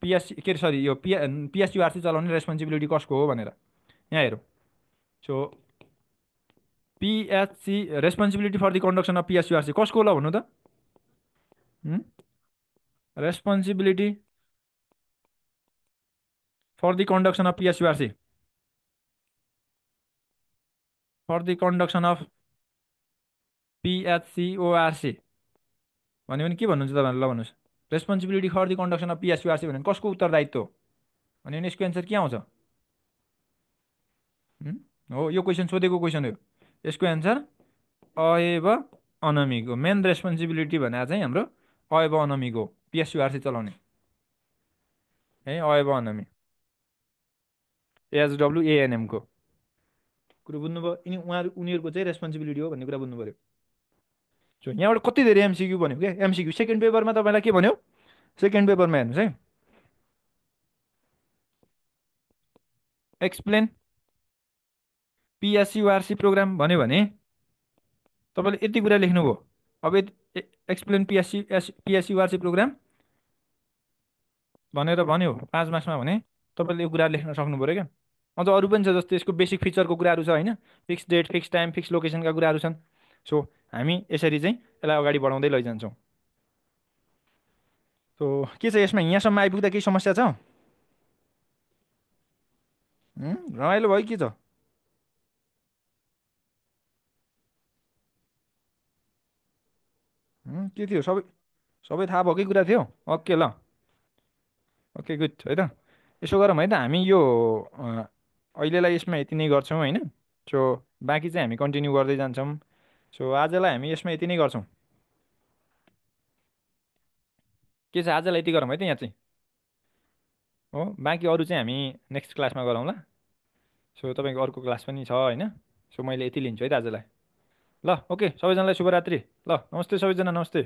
पिएससी के अरे सरी यो पिएसयुआरसी चलाउने रेस्पोन्सिबिलिटी कसको हो भनेर यहाँ हेरौँ। So PHC responsibility for the conduction of PHCORC कसको होला भन्नु त responsibility for the conduction of PHCORC, for the conduction of PHCORC भन्यो भने के भन्नुहुन्छ तपाईँहरू ल भन्नुहोस्। Responsibility for the conduction of PHCORC भन्यो भने कसको उत्तरदायित्व हो भन्यो भने यसको एन्सर के आउँछ? हुँ? हो, यो क्वेसन सोधेको क्वेसन हो। यसको एन्सर अएब अनमिक हो। मेन रेस्पोन्सिबिलिटी भनेर चाहिँ हाम्रो अएब अनमिक हो पिएसयुआरसी चलाउने है, अएब अनमी एएचडब्लुएएनएमको कुरो बुझ्नुभयो। उनीहरूको चाहिँ रेस्पोन्सिबिलिटी हो भन्ने कुरा बुझ्नु पऱ्यो। सो यहाँबाट कति धेरै एमसिक्यू भन्यो क्या, एमसिक्यू सेकेन्ड पेपरमा तपाईँलाई के भन्यो? सेकेन्ड पेपरमा हेर्नुहोस् है, एक्सप्लेन पिएसयुआरसी प्रोग्राम भन्यो भने तपाईँले यति कुरा लेख्नुभयो। अब एक्सप्लेन पिएसयुआरसी प्रोग्राम भनेर भन्यो 5 मार्क्समा भने तपाईँले यो कुरा लेख्न सक्नु पऱ्यो क्या। अझ अरू पनि छ, जस्तै यसको बेसिक फिचरको कुराहरू छ होइन, fix date, fix time, fix लोकेसनका कुराहरू छन्। सो हामी यसरी चाहिँ यसलाई अगाडि बढाउँदै लैजान्छौँ। सो के छ यसमा, यहाँसम्म आइपुग्दा केही समस्या छ? रमाइलो भयो के छ? के थियो? सबै सबै थाहा भएकै कुरा थियो? ओके ल, ओके गुड है त। यसो गरौँ है त, हामी यो अहिलेलाई यसमा यति नै गर्छौँ होइन। सो बाँकी चाहिँ हामी कन्टिन्यू गर्दै जान्छौँ। सो आजलाई हामी यसमा यति नै गर्छौँ। के छ, आजलाई यति गरौँ है त यहाँ चाहिँ। हो, बाँकी अरू चाहिँ हामी नेक्स्ट क्लासमा गरौँला। सो तपाईँको अर्को क्लास पनि छ होइन। सो मैले यति लिन्छु है त आजलाई। ल ओके, सबैजनालाई शुभरात्रि। ल नमस्ते सबैजना, नमस्ते।